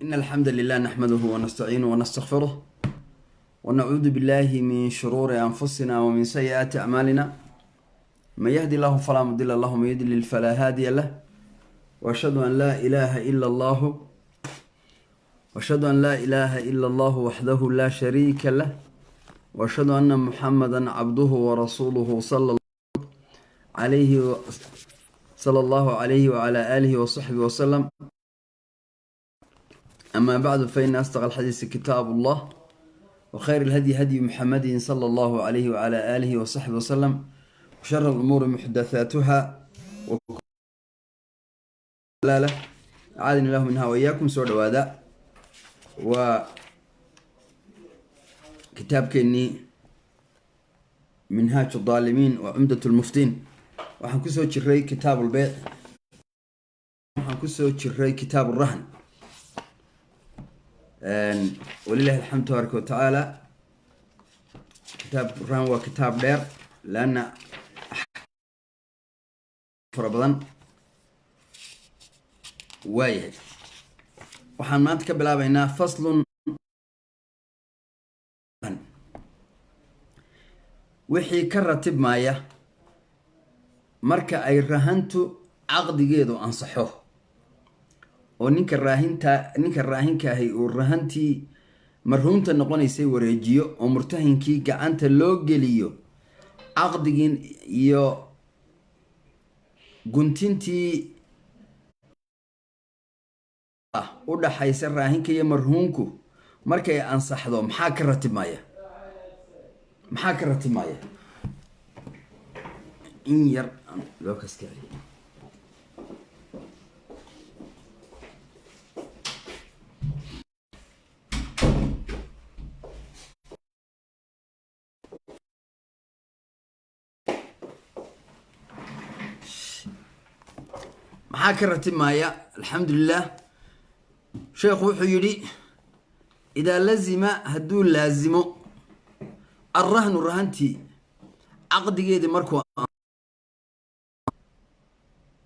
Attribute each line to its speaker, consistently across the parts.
Speaker 1: إن الحمد لله نحمده ونستعينه ونستغفره ونعوذ بالله من شرور أنفسنا ومن سيئات أعمالنا. من يهدي الله فلا مضل له ومن يضلل فلا هادي له. وأشهد أن لا إله إلا الله وأشهد أن لا إله إلا الله وحده لا شريك له، وأشهد أن محمدا عبده ورسوله عليه صلى الله عليه وعلى آله وصحبه وسلم. أما بعد، فإن أصدق الحديث كتاب الله، وخير الهدي هدي محمد صلى الله عليه وعلى آله وصحبه وسلم، وشر الأمور محدثاتها لا أعاذني الله منها وإياكم. Soo dhawaada. Waa kitaabkeenii Minhaaj الضaalimiin wa Cumdat lmuftiin. Waxaan kusoo jiray kitaab lbeyc, waxaan kusoo jiray kitaab rahn. Walilahi alxamdu tabaaraka watacaala. Kitaab rahn waa kitaab dheer, leanna fara badan waayahay. Waxaan maanta ka bilaabaynaa faslun, wixii ka ratibmaya marka ay rahantu caqdigeedu ansaxo oo ninka raahinta, ninka raahinka ahi uu rahantii marhuunta noqonaysay wareejiyo oo murtahinkii gacanta loo geliyo, caqdigii iyo guntintii u dhaxaysa raahinka iyo marhuunku markay ansaxdo, maxaa ka ratibmaya? Maxaa ka ratibmaya? In yar loo kaska celiyo. Maxaa ka ratibmaya? Alxamdulilah, sheekhu wuxuu yidhi: idaa lazima, hadduu laazimo, alrahnu, rahantii caqdigeedii markuu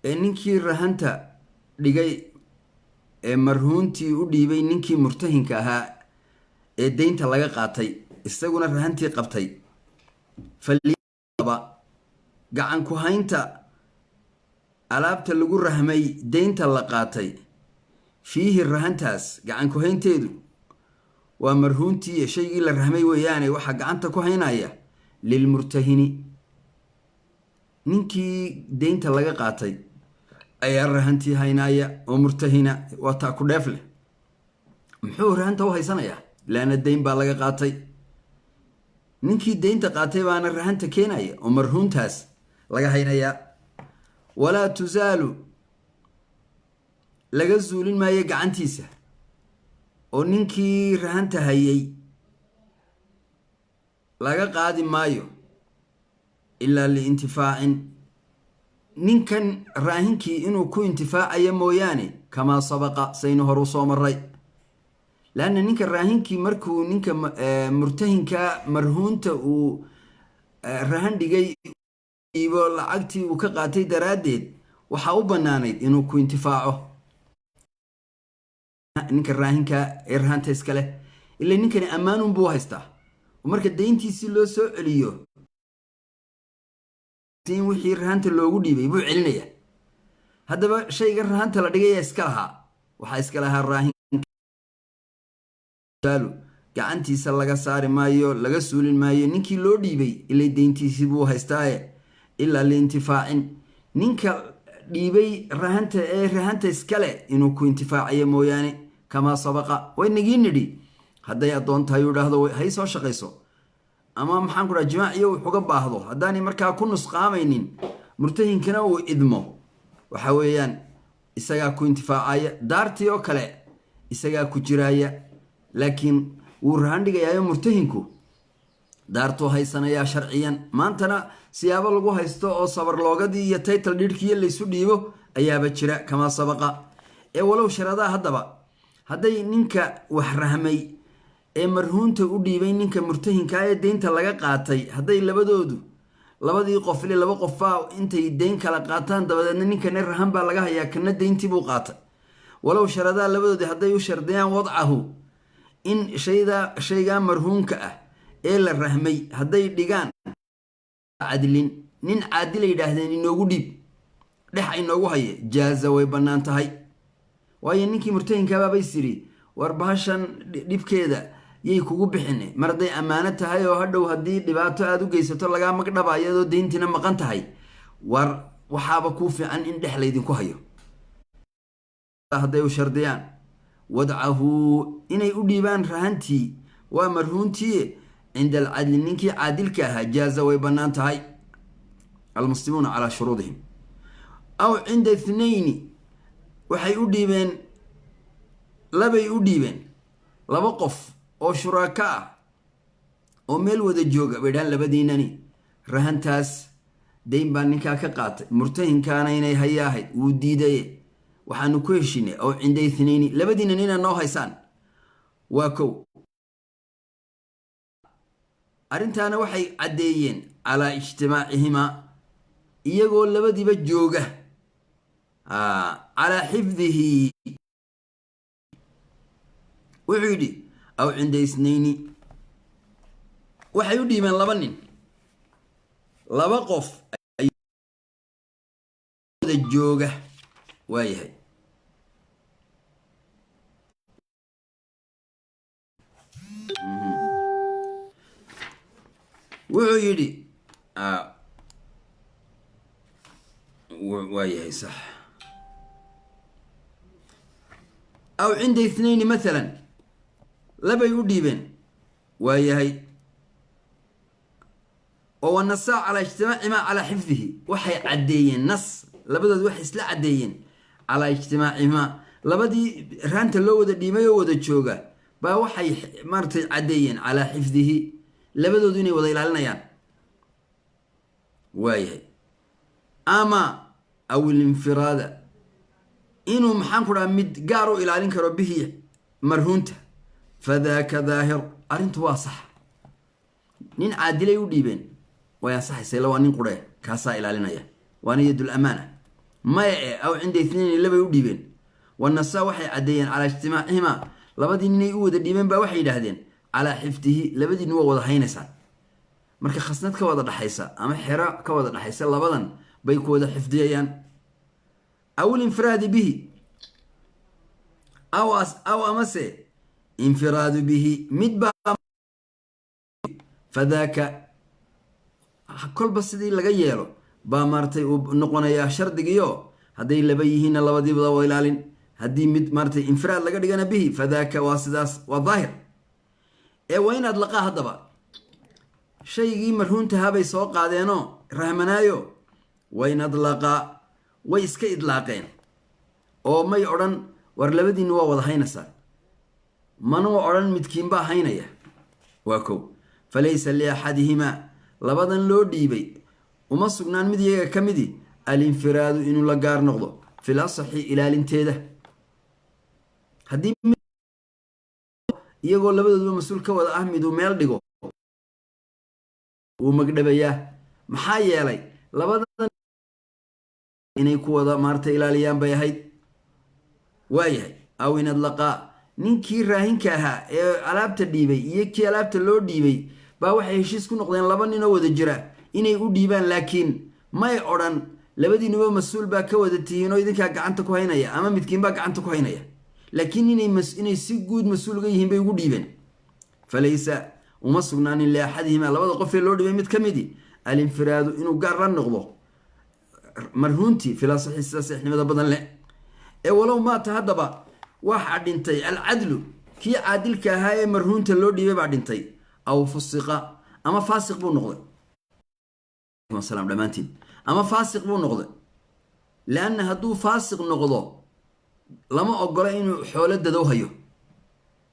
Speaker 1: ee ninkii rahanta dhigay ee marhuuntii u dhiibay ninkii murtahinka ahaa ee deynta laga qaatay, isaguna rahantii qabtay, faliba gacan ku haynta alaabta lagu rahmay deynta la qaatay, fiihi, rahantaas gacan ku haynteedu waa marhuuntii iyo shaygii la rahmay weeyaane, waxaa gacanta ku haynaya lilmurtahini, ninkii deynta laga qaatay ayaa rahantii haynaya oo murtahina. Waa taa ku dheef leh. Muxuu rahanta u haysanayaa? Laana deyn baa laga qaatay, ninkii deynta qaatay baana rahanta keenaya oo marhuuntaas laga haynayaa. Walaa tusaalu, laga zuulin maayo gacantiisa, oo ninkii rahanta hayay laga qaadi maayo, ilaa liintifaacin, ninkan raahinkii inuu ku intifaacayo mooyaane, kamaa sabaqa, saynu horu soo maray. Leanna ninka raahinkii markuu ninka murtahinka marhuunta uu rahan dhigay iibo, lacagtii uu ka qaatay daraaddeed waxaa u bannaanayd inuu ku intifaaco ninka raahinka ee rahanta iska leh. Ila ninkani ammaanun buu haystaa, marka deyntiisii loo soo celiyo in wixii rahanta loogu dhiibay buu celinaya. Haddaba shayga rahanta la dhigaya iska lahaa, waxaa iska lahaa raahinlu. Gacantiisa laga saari maayo, laga suulin maayo ninkii loo dhiibay, ilay deyntiisii buu haystaaye, ilaa liintifaacin, ninka dhiibay rahanta ee rahanta iskale inuu ku intifaacayo mooyaane, kamaa sabaqa. Waynagii nidhi hadday addoon tahay uu idhaahdo hay soo shaqayso, ama maxaan ku dhaha, jimaac iyo wuxuga baahdo, haddaanay markaa ku nusqaamaynin, murtahinkana uu idmo, waxa weeyaan isagaa ku intifaacaya. Daartii oo kale isagaa ku jiraaya, laakiin wuu rahan dhigayaayo murtahinku daartuu haysanayaa sharciyan. Maantana siyaabo lagu haysto oo sabar loogadii iyo title deedkiiyo laysu dhiibo ayaaba jira, kamaa sabaqa. Ee walow sharadaa, haddaba hadday ninka wax rahmay ee marhuunta u dhiibay ninka murtahinkaa ee deynta laga qaatay, hadday labadoodu, labadii qof, ile laba qofbaa intay deyn kala qaataan, dabadeedna ninkana rahan baa laga hayaa, kana deyntii buu qaatay. Walow sharadaa, labadoodii hadday u shardiyaan, wadcahu, in shaydaa, shaygaa marhuunka ah ee la rahmay, hadday dhigaan cadlin, nin caadila yidhaahdeen inoogu dhiib, dhex inoogu haye, jaaza, way bannaan tahay. Waayo, ninkii murtahinkabaabay siri, war bahashan dhibkeeda yay kugu bixine, mar hadday ammaano tahay oo hadhow haddii dhibaato aada u geysato lagaa magdhaba, iyadoo deyntiina maqan tahay, war waxaaba kuu fiican in dhex laydinku hayo. Hadday u shardiyaan wadcahu, inay u dhiibaan rahantii, waa marhuuntiye, cinda alcadli, ninkii caadilka ahaa, jaaza, way bannaan tahay. Almuslimuuna calaa shuruudihim. Aw cinda ithnayni, waxay u dhiibeen, labay u dhiibeen, laba qof oo shuraako ah oo meel wada jooga bay dhahaan, labadiinani rahantaas dayn baa ninkaa ka qaatay, murtahinkaana inay hayaahayd wuu diidaye, waxaanu ku heshinay aw cinda ithnayni, labadiinan inaad noo haysaan. Waa kow. Arrintaana waxay caddeeyeen calaa ijtimaacihimaa, iyagoo labadiiba jooga, calaa xifdihi. Wuxuu yidhi aw cinda isnayni, waxay u dhiibeen laba nin, laba qof wada jooga. Waayahay. Wuxuu yidhi, waayahay, sax. Aw cinda ithnayni mathalan, labay u dhiibeen. Waayahay. Oo wanasaa calaa ijtimaacimaa calaa xifdihi, waxay caddeeyeen nas, labadood waxay isla caddeeyeen calaa ijtimaacimaa, labadii raanta loo wada dhiibay oo wada jooga baa waxay maaratay caddeeyeen calaa xifdihi, labadoodu inay wada ilaalinayaan. Waayahay. Ama aw ilinfiraada, inuu, maxaan ku dhaha, mid gaar u ilaalin karo bihi, marhuunta, fadaaka daahir, arrintu waa sax. Nin caadilay u dhiibeen, way ansaxaysa, illa waa nin quree, kaasaa ilaalinaya, waana yadul amaana. Maya e, aw cinda itnaini, labay u dhiibeen, wanasa, waxay caddeeyeen calaa ijtimaacihimaa, labadii ninay u wada dhiibeen baa waxay yidhaahdeen calaa xifdihi, labadiinu waa wada haynaysaan. Marka khasnad ka wada dhaxaysa ama xero ka wada dhaxaysa labadan bay ku wada xifdiyayaan. Aw ilinfiraadi bihi, aw amase infiraadu bihi, mid baa, fadaaka, kolba sidii laga yeelo baa maaratay uu noqonayaa shardigiyo. Hadday laba yihiinna labadiiba waa ilaalin, haddii mid maaratay infiraad laga dhigana, bihi, fadaaka, waa sidaas, waa daahir. Ee waa inaad laqaa. Haddaba shaygii marhuuntahabay soo qaadeenoo rahmanaayo, wain adlaqaa, way iska idlaaqeen oo may odhan war labadiinna waa wada haynaysaa, manuu odhan midkiinbaa haynaya. Waa kow. Falaysa liaxadihimaa, labadan loo dhiibay uma sugnaan mid iyaga ka midi alinfiraadu, inuu la gaar noqdo, fil asaxi, ilaalinteeda. Haddii iyagoo labadooduba mas-uul ka wada ah miduu meel dhigo, wuu magdhabayaa. Maxaa yeelay, labadan inay ku wada maarta ilaaliyaan bay ahayd. Waayahay. Aw in adlaqaa, ninkii raahinka ahaa ee alaabta dhiibay iyo kii alaabta loo dhiibay baa waxay heshiis ku noqdeen laba ninoo wada jira inay u dhiibaan, laakiin may odhan labadiinuba mas-uul baa ka wada tihiin oo idinkaa gacanta ku haynaya ama midkiinbaa gacanta ku haynaya, laakiin inay si guud mas-uul uga yihiin bay ugu dhiibeen. Falaysa, uma sugnaanin, liaxadihimaa, labada qofee loo dhibay mid ka midi, alinfiraadu, inuu gaar la noqdo marhuuntii, fil asaxi, sida saxnimada badan leh. Ee walow maata, haddaba waxaa dhintay, alcadlu, kii caadilka ahaa ee marhuunta loo dhiibay baa dhintay, aw fusiqa, ama faasiq buu noqday, dhammaantiin, ama faasiq buu noqday. Lianna hadduu faasiq noqdo, lama ogola inuu xoolo dadow hayo.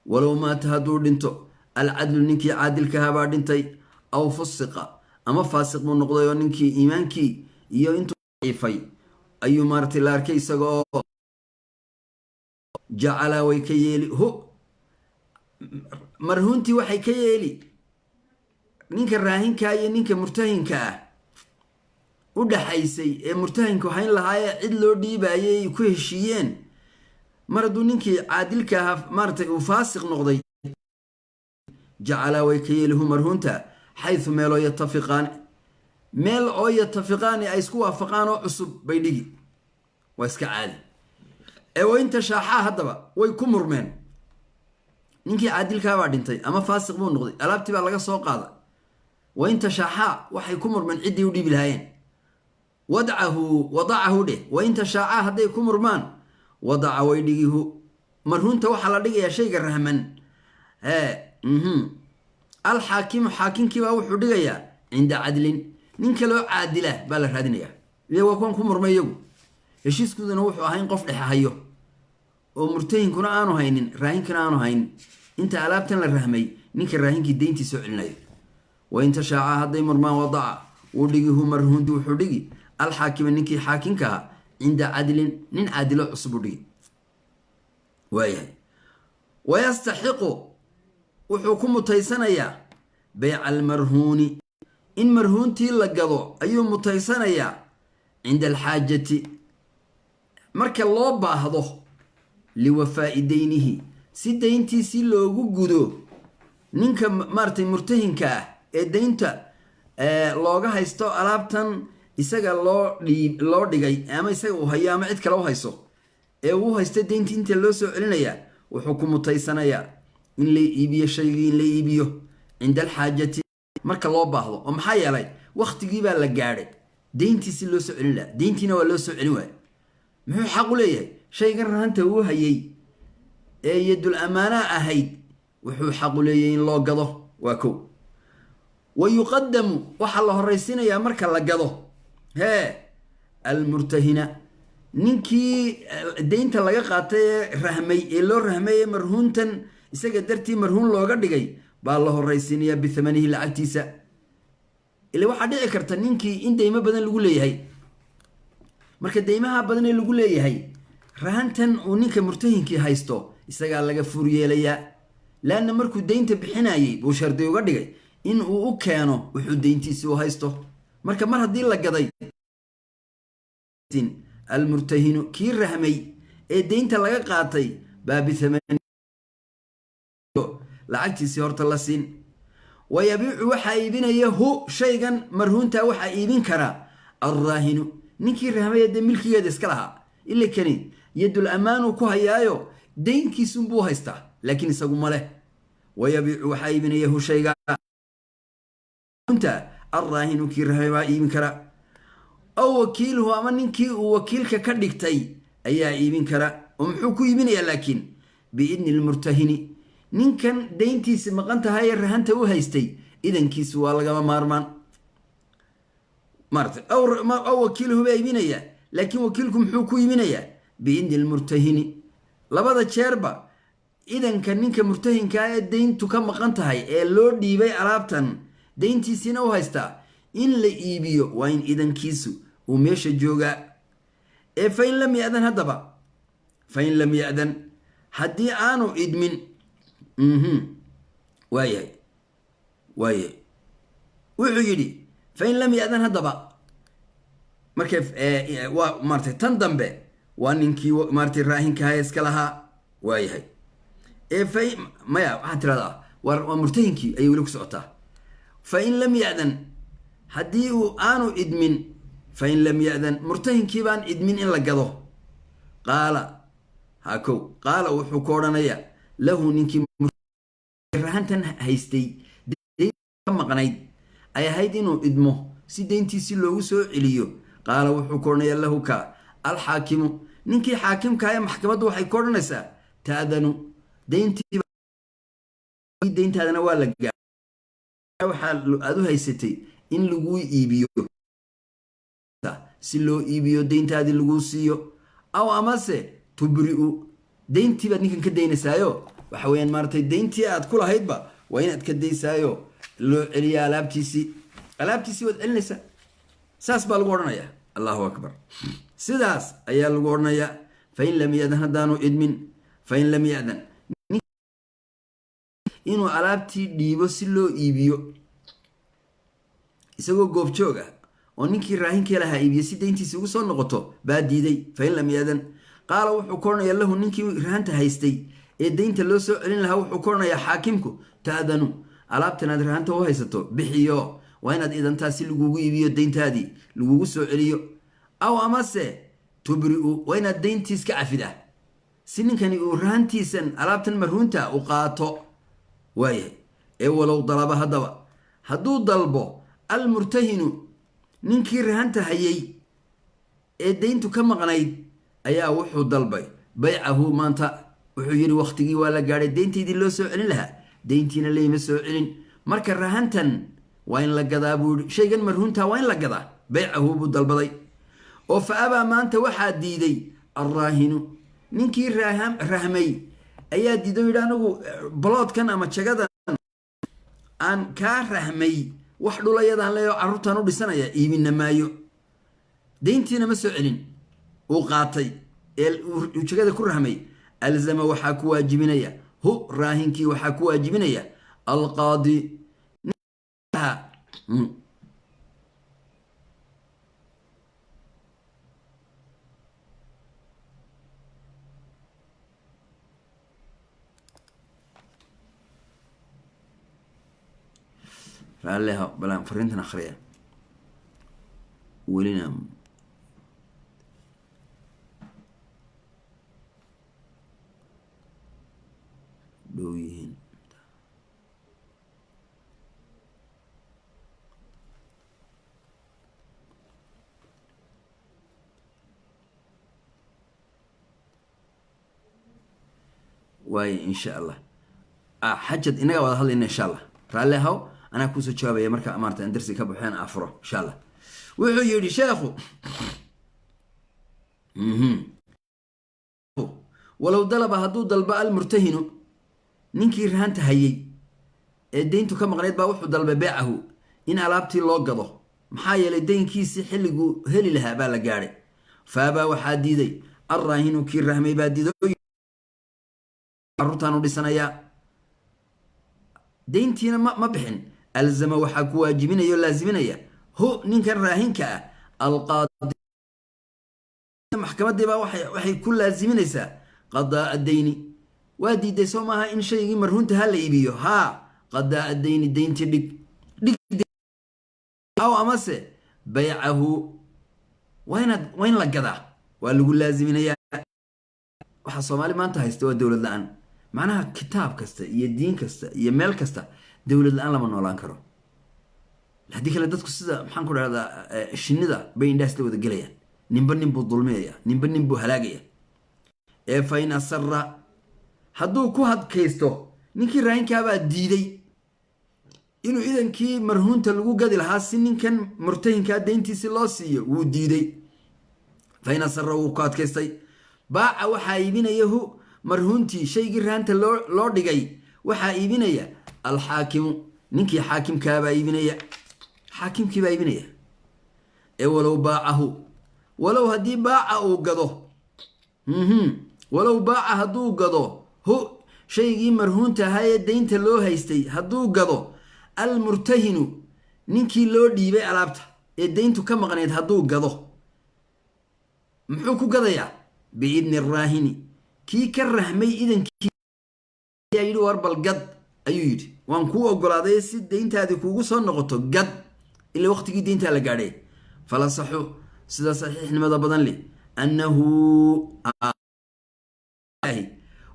Speaker 1: Walow maata, hadduu dhinto, alcadlu, ninkii caadilka ahaa baa dhintay, aw fusiqa, ama faasiq buu noqday, oo ninkii iimaankii iyo intuu ifay ayuu maaratay la arkay isaga oo, jacalaa, way ka yeeli, hu, marhuuntii waxay ka yeeli ninka raahinkaa iyo ninka murtahinka ah u dhaxaysay ee murtahinku hayn lahaayee cid loo dhiibayay ku heshiiyeen. Mar hadduu ninkii caadilka ahaa maaratay uu faasiq noqday, jacalaa way ka yeelihu marhuunta xaysu meeloo yatafiqaani, meel oo yatafiqaani ay isku waafaqaan oo cusub bay dhigi. Waa iska caadi. Ee wainta shaaxaa haddaba way ku murmeen, ninkii caadilkaabaa dhintay ama faasiq buu noqday, alaabtii baa laga soo qaada. Wainta shaaxaa waxay ku murmeen ciddii u dhiibi lahaayeen. Wadcahu, wadacahu dheh. Wainta shaacaa hadday ku murmaan, wadaca way dhigihu marhuunta. Waxaa la dhigayaa shayga rahman. Ee alxaakimu, xaakimkiibaa wuxuu dhigayaa cinda cadlin, nin kaloo caadila baa la raadinayaa. Ile waa kuwan ku murmay iyagu, heshiiskooduna wuxuu ahaa in qof dhexe hayo oo murtahinkuna aanu haynin, raahinkuna aanu haynin, inta alaabtan la rahmay ninka raahinkii deyntii soo celinayo. Wain tashaaca hadday murmaan, wadaca wuu dhigihu marhuunti, wuxuu dhigi alxaakima, ninkii xaakimka ahaa, cinda cadlin, nin caadilo cusub u dhigi. Waayahay. Wayastaxiqu, wuxuu ku mutaysanayaa beyca almarhuuni, in marhuuntii la gado ayuu mutaysanayaa, cinda alxaajati, marka loo baahdo, liwafaa'i deynihi, si deyntiisii loogu gudo. Ninka maaratay murtahinka ah ee deynta looga haysto alaabtan isaga loo dhigay ama isaga uu hayo ama cid kale u hayso ee uu haysta, deyntii inta loo soo celinayaa, wuxuu ku mutaysanayaa in la iibiyo shaygii, in la iibiyo cinda alxaajati, marka loo baahdo. Oo maxaa yeelay, waktigii baa la gaadhay deyntii si loo soo celin lahaa, deyntiina waa loo soo celin waaya. Muxuu xaq u leeyahay? Shaygan rahanta uu hayay ee yadul amaanaa ahayd wuxuu xaq u leeyahay in loo gado. Waa kow. Wa yuqadamu, waxaa la horaysiinayaa marka la gado hee almurtahina, ninkii deynta laga qaatay ee rahmay, ee loo rahmay, ee marhuuntan isaga dartii marhuun looga dhigay baa la horaysiinayaa, bithamanihi, lacagtiisa. Ile waxaa dhici karta ninkii in deymo badan lagu leeyahay. Marka deymaha badan ee lagu leeyahay, rahantan uu ninka murtahinkii haysto isagaa laga fur yeelayaa, laanna markuu deynta bixinayey buu shardi uga dhigay in uu u keeno wuxuu deyntiisi u haysto. Marka mar haddii la gaday, almurtahinu, kii rahmay ee deynta laga qaatay, baa bithamani, lacagtiisii horta la siin. Wa yabiicu, waxaa iibinaya, hu, shaygan marhuunta waxaa iibin karaa alraahinu, ninkii rahmaya dee milkigeeda iska lahaa. Ila kani yadul ammaanuu ku hayaayo, deynkiisunbuu haystaa, laakiin isagu ma leh. Wayabiicu, waxaa iibinaya, hu, shayga alraahinu, kii rahmay baa iibin kara, aw wakiiluhu, ama ninkii uu wakiilka ka dhigtay ayaa iibin kara. Oo muxuu ku iibinayaa? Laakiin biidni lmurtahini, ninkan deyntiisi maqan tahay ee rahanta u haystay idankiisu waa lagama maarmaan. Maarata, aw wakiiluhu baa iibinaya, laakiin wakiilku muxuu ku iibinayaa? Biidni lmurtahini. Labada jeerba idanka ninka murtahinkaa ee deyntu ka maqan tahay ee loo dhiibay alaabtan, deyntiisiina u haystaa, in la iibiyo waa in idankiisu uu meesha joogaa. Ee fain lam yadan haddaba, fain lam ya'dan, haddii aanu idmin, waayahay, waayahay. Wuxuu yidhi fain lam ya'dan haddaba, marka waa maaratay tan dambe waa ninkii maaratay raahinkaha iska lahaa. Waayahay. Ee fa maya, waxaad tirahdaa waa murtahinkii ayay weli ku socotaa. Fain lam ya'dan, haddii uu aanu idmin, fain lam ya'dan, murtahinkii baan idmin in la gado. Qaala ha kow, qaala, wuxuu ku odhanayaa, lahu, ninkii rahantan haystay ka maqnayd ay ahayd inuu idmo si deyntiisi loogu soo celiyo. Qaala, wuxuu ku odhanayaa, lahu ka alxaakimu, ninkii xaakimka ee maxkamaddu waxay ku odhanaysaa: ta'danu, deyntii deyntaadana waa la gaa, waxaa aad u haysatay in laguu iibiyo, si loo iibiyo deyntaadii laguu siiyo, aw amase tubri'u, deyntii baad ninkan ka daynaysaayo. Waxa weeyaan maaratay deyntii aad ku lahaydba waa inaad ka daysaayo, loo celiya alaabtiisii. Alaabtiisii waad celinaysaa, saas baa lagu odhanayaa. Allahu akbar. Sidaas ayaa lagu odhanayaa. Fain lam yadan, haddaanu idmin, fain lam yadan, inuu alaabtii dhiibo si loo iibiyo isagoo goobjoog ah oo ninkii raahinkii lahaa iibiye si deyntiisi ugu soo noqoto baa diiday. Fain lam yadan, Qaala wuxuu ku odhanayaa lahu, ninkii rahanta haystay ee deynta loo soo celin lahaa, wuxuu ku odhanayaa xaakimku: ta'danu, alaabtan aad rahanta u haysato bixiyo, waa inaad idantaa si lagugu iibiyo, deyntaadii lagugu soo celiyo. Aw amase tubri'u, waa inaad deyntiis ka cafidaa si ninkani uu rahantiisan, alaabtan marhuunta, u qaato. Waayahay. Ee walow dalaba, haddaba hadduu dalbo almurtahinu, ninkii rahanta hayay ee deyntu ka maqnayd ayaa wuxuu dalbay baycahu maanta. Wuxuu yidhi: wakhtigii waa la gaadhay deyntaydii loo soo celin lahaa, deyntiina layma soo celin, marka rahantan waa in la gadaa, buu yidhi. Shaygan marhuunta waa in la gadaa. Baycahu buu dalbaday oo fa abaa, maanta waxaa diiday alraahinu, ninkii rahmay ayaa diiday oo yidhi: anigu baloodkan ama jagadan aan kaa rahmay, wax dhulayadaan leeyo, carruurtaan u dhisanaya, iibina maayo. Deyntiina ma soo celin uu qaatay ee uu jagada ku rahmay. Alzama, waxaa ku waajibinaya hu, raahinkii waxaa ku waajibinaya alqaadi. Raalleha, balaan fariintan akhriya welina. Dhow yihiin. Waaye, insha Allah, xajad inagaa wada hadlayna, insha Allah. Raalle haw, anaa kuusoo jawaabaya marka maarata aan darsi ka baxeen afuro, insha Allah. Wuxuu yidhi sheekhu: walow dalaba, hadduu dalbo almurtahinu, ninkii rahanta hayay ee deyntu ka maqnayd baa wuxuu dalbay beecahu, in alaabtii loo gado, maxaa yeelay deynkiisii xilliguu heli lahaa baa la gaadhay. Faabaa, waxaa diiday alraahinu, kii rahmay baa diiday, carruurtaan u dhisanayaa, deyntiina ma bixin. Alzama, waxaa ku waajibinaya oo laaziminaya hu, ninkan raahinka ah, alqaadi, maxkamaddii baa waxay ku laaziminaysaa qadaaa dayni. Waa diiday, soo maaha, in shaygii marhuunta ha la iibiyo? Haa, qadaaa dayni, deyntii dhig dhig, aw amase baycahu, waa inaad, waa in la gadaa, waa lagu laaziminayaa. Waxaa Soomaali maanta haysta waa dowlad la-aan. Macnaha kitaab kasta iyo diin kasta iyo meel kasta dowlad la-aan lama noolaan karo. Haddii kale dadku sida, maxaan ku dhahdaa, shinida bay indhahaas la wada gelayaan. Ninba nin buu dulmiyaya, ninba nin buu halaagaya. Ee fa in asara, hadduu ku hadkaysto, ninkii raahinkaabaa diiday inuu idankii marhuunta lagu gadi lahaa si ninkan murtahinkaa deyntiisi loo siiyo, wuu diiday. Fa in asara, wuu ku adkaystay, baaca, waxaa iibinaya hu, marhuuntii, shaygii rahanta loo dhigay waxaa iibinaya alxaakimu, ninkii xaakimkaabaa iibinaya, xaakimkiibaa iibinaya. Ee walow baacahu, walow haddii baaca uu gado, walow baaca hadduu gado hu, shaygii marhuunta ahaa ee deynta loo haystay hadduu gado almurtahinu, ninkii loo dhiibay alaabta ee deyntu ka maqnayd hadduu gado, muxuu ku gadayaa? Biidni raahini, kii ka rahmay idankii yidhi: war bal gad, ayuu yidhi, waan kuu ogolaaday si deyntaadii kuugu soo noqoto, gad, ilaa waqtigii deyntaa la gaadhay. Falasaxu, sida saxiixnimada badan leh, annahu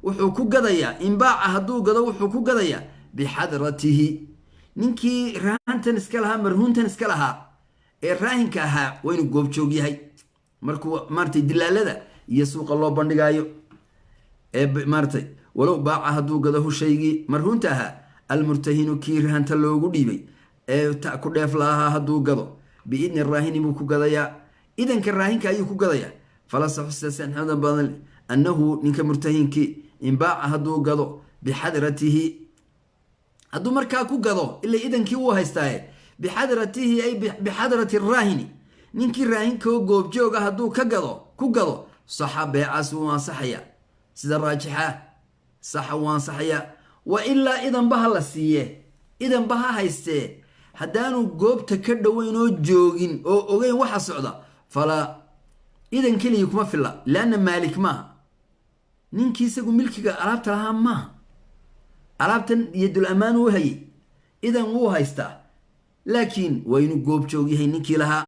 Speaker 1: wuxuu ku gadayaa, in baaca hadduu gado, wuxuu ku gadayaa bixadratihi, ninkii rahantan iska lahaa, marhuuntan iska lahaa ee raahinka ahaa waa inuu goobjoog yahay markuu maaratay dilaalada iyo suuqa loo bandhigaayo. Ee maaratay walow baaca hadduu gado hu, shaygii marhuunta ahaa, almurtahinu, kii rahanta loogu dhiibay ee ta ku dheef lahaa hadduu gado, biidni raahini buu ku gadayaa, idanka raahinka ayuu ku gadayaa. Falasaxu, sida badan, annahu ninka murtahinkii in baaca hadduu gado bixadratihi, hadduu markaa ku gado, ila idankii wuu haystaaye, bixadratihi ay bixadrati raahini, ninkii raahinkoo goobjooga hadduu ka gado, ku gado, saxa, beecaas wuu ansaxaya sida raajixa. Saxa, wuu ansaxaya. Wa ilaa idanba ha la siiye, idanba ha haystee, haddaanu goobta ka dhoweyn oo joogin oo ogeyn waxa socda, falaa. Idan keligii kuma filla, leanna maalik maaha ninkii isagu milkiga alaabta lahaa maaha. Alaabtan yadul ammaan uu hayay, idan wuu haystaa, laakiin waa inuu goobjoog yahay ninkii lahaa.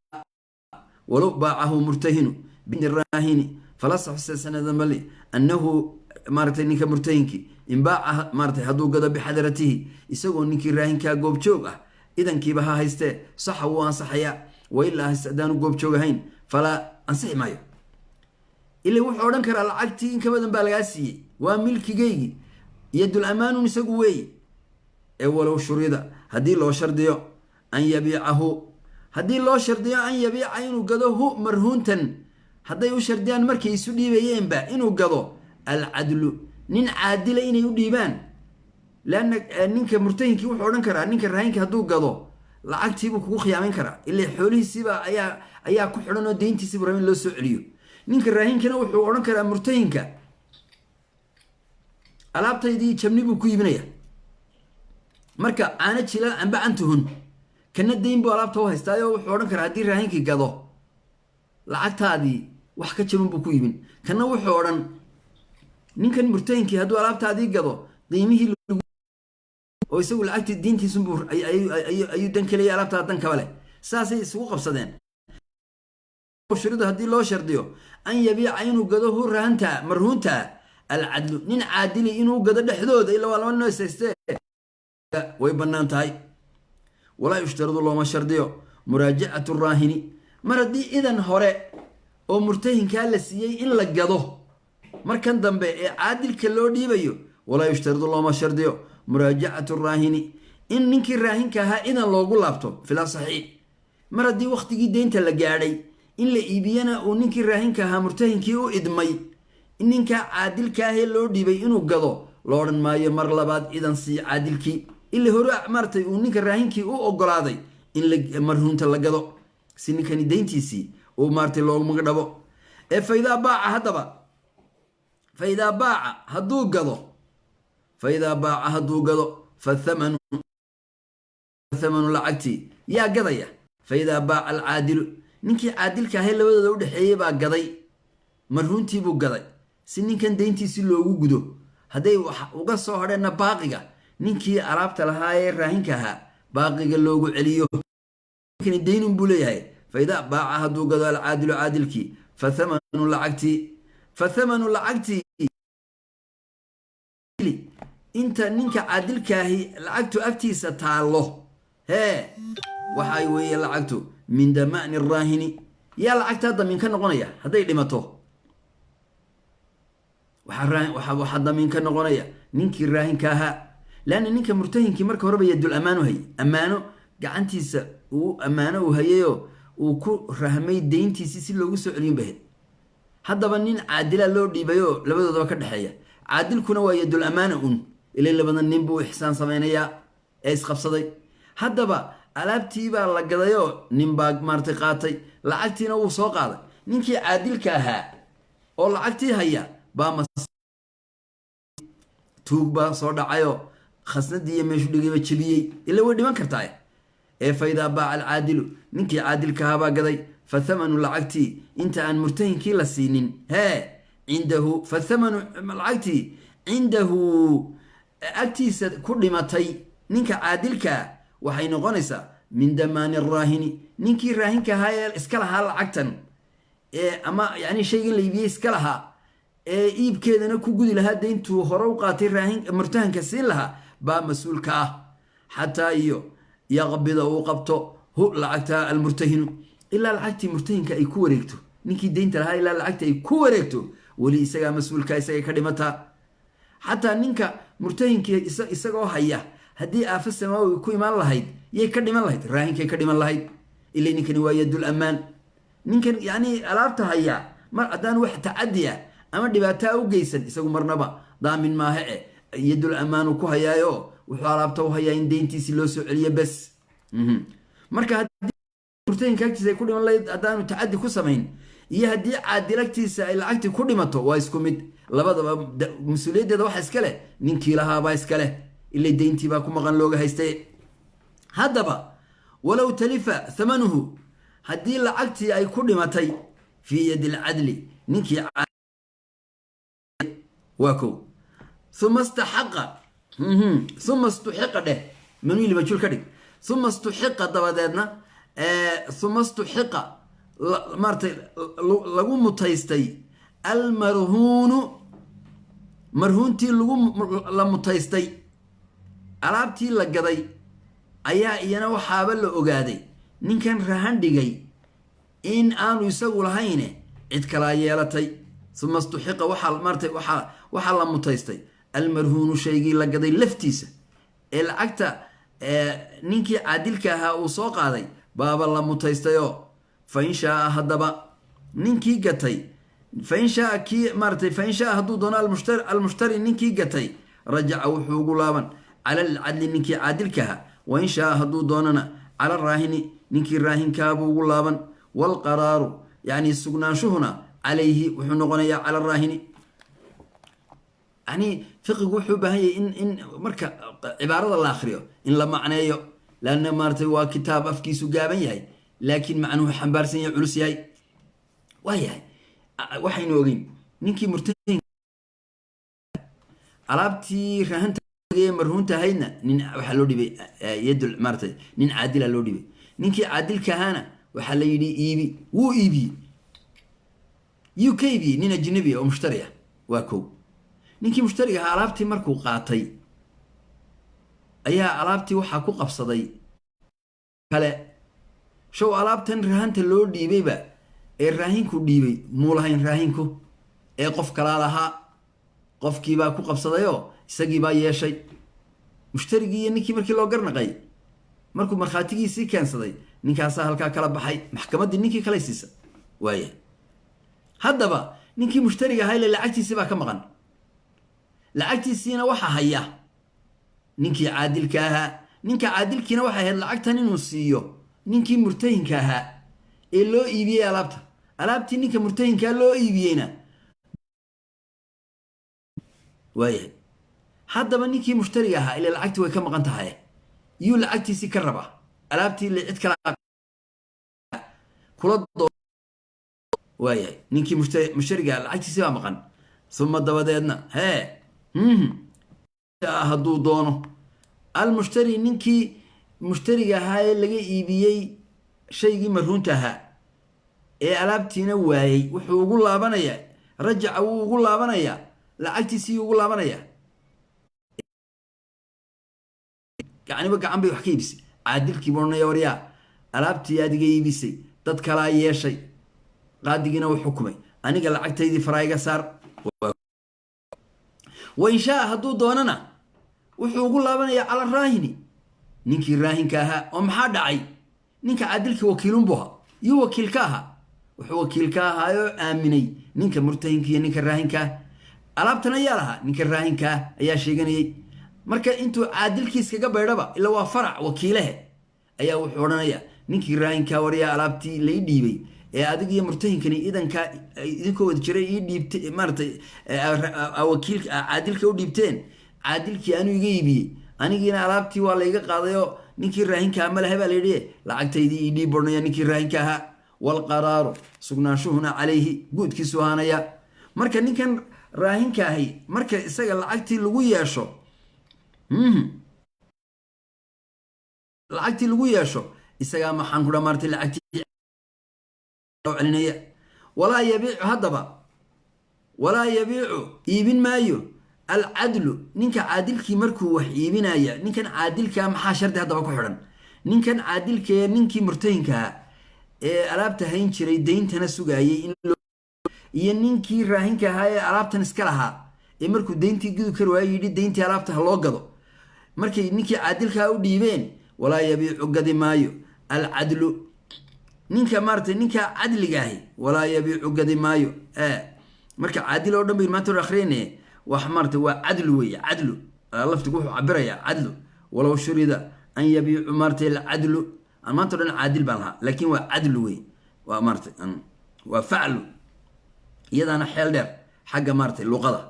Speaker 1: Walow baacahu murtahinu biraahini falasaxu sanadamali annahu maaratay ninka murtahinkii in baaca maaratay hadduu gado bixadratihi, isagoo ninkii raahinkaa goobjoog ah, idankiiba ha haystee, saxa, wuu ansaxayaa. Wailaa haddaanu goobjoog ahayn falaa, ansixi maayo. Ila wuxuu odhan karaa lacagtii in ka badan baa lagaa siiyey, waa milkigaygii, yadul ammaanun isagu weeye. Ee walow shurida, haddii loo shardiyo, an yabiicahu, haddii loo shardiyo an yabiica, inuu gado, hu marhuuntan, hadday u shardiyaan markay isu dhiibayeenba inuu gado, alcadlu, nin caadila inay u dhiibaan. Leanna ninka murtahinkii wuxuu odhan karaa ninka raahinka hadduu gado lacagtiibuu kugu khiyaamayn karaa, ila xoolihiisiiba ayaa ku xidhan oo deyntiisiibu raba in loo soo celiyo. Ninka raahinkana wuxuu odhan karaa murtahinka alaabtaydii jabni buu ku iibinaya. Marka caano jilaal amba cantuhun, kana dayn buu alaabta u haystaayo. Wuxuu odhan karaa haddii raahinkii gado lacagtaadii wax ka jaban buu ku iibin. Kana wuxuu odhan ninkan murtahinkii hadduu alaabtaadii gado qiimihii oo isagu lacagtii diintiisunbuu ayuu dan kaleya, alaabtaa dan kaba leh. Saasay isugu qabsadeen. Shuridu, haddii loo shardiyo, an yabiica, inuu gado, hu rahanta marhuunta, alcadlu, nin caadili inuu gado dhexdooda, ila waa laba nin isaystee, way bannaan tahay. Walaa yushtaradu, looma shardiyo, muraajacatu raahini. Mar haddii idan hore oo murtahinkaa la siiyey in la gado markan dambe ee caadilka loo dhiibayo, walaa yushtaradu, looma shardiyo, muraajacatu raahini, in ninkii raahinka ahaa idan loogu laabto fila saxiix. Mar haddii wakhtigii deynta la gaadhay in la iibiyana uu ninkii raahinka ahaa murtahinkii u idmay in ninkaa caadilka ahee loo dhiibay inuu gado, lo odhan maayo mar labaad idan sii caadilkii, ila hore maaratay uu ninka raahinkii u ogolaaday in marhuunta la gado si ninkani deyntiisii uu maaratay loogu magdhabo. Ee faidaa baaca, haddaba faidaa baaca hadduu gado, faidaa baaca hadduu gado, fathamanu, thamanu lacagtii yaa gadaya? Faidaa baaca alcaadilu, ninkii caadilka ahay labadooda u dhexeeyey baa gaday, marhuuntiibuu gaday si ninkan deyntiisi loogu gudo. Hadday wax uga soo hadheenna baaqiga ninkii alaabta lahaa ee raahinka ahaa baaqiga loogu celiyo. Ninkani deynun buu leeyahay. Faidaa baaca hadduu gado alcaadilu caadilkii, fathamanu lacagtii, fathamanu lacagtii inta ninka caadilkaahi lacagtu agtiisa taallo hee waxay weeye lacagtu min damaani raahini. Yaa lacagtaa damiin ka noqonaya hadday dhimato? Waxaa damiin ka noqonaya ninkii raahinka ahaa, leanna ninka murtahinkii marka horeba yadul ammaano hayay, ammaano gacantiisa uu ammaano uu hayayoo uu ku rahmay deyntiisii si loogu soo celiyun bahayd. Haddaba nin caadila loo dhiibayoo labadoodaba ka dhexeeya. Caadilkuna waa yadul ammaana un, ilay labada nin buu ixsaan samaynayaa ee isqabsaday. Haddaba alaabtiibaa la gadayoo nin baa maaratay qaatay, lacagtiina wuu soo qaaday. Ninkii caadilka ahaa oo lacagtii haya baa tuug baa soo dhacayoo khasnadii iyo meeshu dhigayba jebiyey, ila way dhiman kartaa. Ee faidaa baaca alcaadilu, ninkii caadilka ahaa baa gaday, fathamanu lacagtii inta aan murtahinkii la siinin hee cindahu, fathamanu lacagtii cindahu agtiisa ku dhimatay ninka caadilkaa waxay noqonaysaa min damaani raahini, ninkii raahinka ahaa ee iska lahaa lacagtan ee ama yani shaygan la iibiyey iska lahaa ee iibkeedana ku gudi lahaa deyntuu hore u qaatay raahin murtahanka siin lahaa baa mas-uulka ah, xataa iyo yaqbida, uu qabto, hu lacagta almurtahinu, ilaa lacagtii murtahinka ay ku wareegto ninkii deynta lahaa. Ilaa lacagta ay ku wareegto weli isagaa mas-uulka, isagay ka dhimataa. Xataa ninka murtahinkii isagoo haya haddii aafo samaawi ku imaan lahayd, yay ka dhiman lahayd? Raahinkay ka dhiman lahayd, ila ninkani waa yadul ammaan. Ninkan yacni alaabta haya mar haddaan wax tacadi ah ama dhibaataa u geysan, isagu marnaba daamin maaha e yadul ammaanu ku hayaayo. Wuxuu alaabta u hayaa in deyntiisii loo soo celiyo bes. Marka haddii murtahinka agtiisa ay ku dhiman lahayd haddaanu tacadi ku samayn, iyo haddii caadil agtiisa ay lacagtii ku dhimato, waa isku mid. Labadaba mas-uuliyaddeeda waxa iska leh ninkii lahaabaa iska leh, ila deyntii baa ku maqan looga haystay. Haddaba walow talifa thamanuhu, haddii lacagtii ay ku dhimatay Fii yadi lcadli ninkii waa kow. Uma staxaqa, uma istuxiqa dheh, manuili majhuul ka dhig. Uma istuxiqa, dabadeedna uma istuxiqa, maaratay, lagu mutaystay almarhuunu, marhuuntii lagu la mutaystay, alaabtii la gaday ayaa iyana waxaaba la ogaaday ninkan rahan dhigay in aanu isagu lahayne cid kalaa yeelatay. Uma istuxiqa, waxaa maaratay waxaa la mutaystay almarhuunu, shaygii la gaday laftiisa ee lacagta ninkii caadilka ahaa uu soo qaaday baaba la mutaystayoo. Fain shaaa, haddaba ninkii gatay, fain shaaa, kii maaratay, fain shaaa, hadduu doono, almushtari, ninkii gatay, rajaca, wuxuu ugu laaban cala alcadli, ninkii caadilka ahaa. Wain shaaa, hadduu doonana, cala raahini, ninkii raahinkaabuu ugu laaban. Waalqaraaru, yacni sugnaanshuhuna, calayhi, wuxuu noqonayaa cala raahini. Yani fiqigu wuxuu u baahan yahay in marka cibaarada la akriyo in la macneeyo, laanna maaratay waa kitaab afkiisu gaaban yahay, laakiin macnuhu xambaarsan yahay, culus yahay. Waa yahay, waxaynu ogeyn ninkii murtahin alaabtii rahanta marhuunta ahaydna nin waxaa loo dhibay yadul, maaratay, nin caadila loo dhibay. Ninkii caadilka ahaana waxaa la yidhi iibi. Wuu iibiyey. Yuu ka iibiyey? Nin ajnabi ah oo mushtari ah. Waa kow. Ninkii mushtariga ahaa alaabtii markuu qaatay ayaa alaabtii waxaa ku qabsaday kale: show alaabtan rahanta loo dhiibayba ee raahinku dhiibay muu lahayn raahinku ee qof kalaa lahaa. Qofkiibaa ku qabsadayoo isagiibaa yeeshay. Mushtarigii iyo ninkii markii loo garnaqay, markuu markhaatigiisii keensaday, ninkaasaa halkaa kala baxay. Maxkamaddii ninkii kale siisa. Waaya, haddaba ninkii mushtariga ahaa ile lacagtiisii baa ka maqan. Lacagtiisiina waxa haya ninkii caadilka ahaa. Ninka caadilkiina waxay ahayd lacagtan inuu siiyo ninkii murtahinka ahaa ee loo iibiyey alaabta. Alaabtii ninka murtahinkaa loo iibiyeyna waayahay. Haddaba ninkii mushtariga ahaa ile lacagtii way ka maqan tahay. Yuu lacagtiisii ka rabaa? Alaabtii ile cid kala kula. Waayahay, ninkii mushtariga lacagtiisii baa maqan. Uma, dabadeedna hee, hadduu doono, almushtari, ninkii mushtariga ahaa ee laga iibiyey shaygii marhuunta ahaa ee alaabtiina waayey, wuxuu ugu laabanayaa, rajaca, wuu ugu laabanayaa lacagtiisii, ugu laabanayaa. Gacniba gacan bay wax ka iibisay. Caadilkii buu odhanaya: waryaa, alaabtii aad iga iibisay dad kalaa yeeshay, qaadigiina uu xukumay, aniga lacagtaydii faraa iga saar. Wain shaa, hadduu doonana, wuxuu ugu laabanayaa cala raahini, ninkii raahinka ahaa. Oo maxaa dhacay? Ninka caadilkii wakiilunbuu ahaa. Yuu wakiil ka ahaa? Wuxuu wakiil ka ahaayoo aaminay ninka murtahinka iyo ninka raahinkaa. Alaabtan ayaa lahaa, ninka raahinkaa ayaa sheeganayay. Marka intuu caadilkiis kaga baydhaba, ila waa farac wakiilehe, ayaa wuxuu odhanayaa ninkii raahinkaa: waryaa, alaabtii lai dhiibay ee adig iyo murtahinkani idankaa idinkoo wada jiray ii dhiibtay, maaratay, wakiil caadilka u dhiibteen, caadilkii anuu iga iibiyey, anigiina alaabtii waa layga qaadayoo ninkii raahinkaa ma laha baa layidhi, lacagtaydii ii dhiib, bornaya ninkii raahinka ahaa. Waalqaraaru, sugnaanshuhuna, calayhi, guudkiisu ahaanaya. Marka ninkan raahinka ahi marka isaga lacagtii lagu yeesho, lacagtii lagu yeesho, isagaa, maxaan ku dha, maartay, lacagtii celinaya. Walaa yabiicu, haddaba walaa yabiicu, iibin maayo, alcadlu, ninka caadilkii markuu wax iibinaya. Ninkan caadilkaa maxaa shardi haddaba ku xidhan? Ninkan caadilkee ninkii murtahinkaha ee alaabta hayn jiray, deyntana sugaayay, in iyo ninkii raahinka ahaa ee alaabtan iska lahaa ee markuu deyntii gudi kari waayo yidhi deyntii alaabta ha loo gado, markay ninkii caadilkaa u dhiibeen, walaa yabiicu, gadi maayo, alcadlu, ninka maaratay, ninka cadliga ahi, walaa yabiicu, gadi maayo. Marka caadil oo dhan bay maanta akhriyayne. Wax maarata waa cadlu weeye. Cadlu laftigu wuxuu cabirayaa cadlu. Walow shurida an yabiicu, maaratay, alcadlu, maanta o dhan caadil baan lahaa, laakiin waa cadlu wey. Waa maaratay, waa faclu, iyadaana xeel dheer xagga maaratay luqada.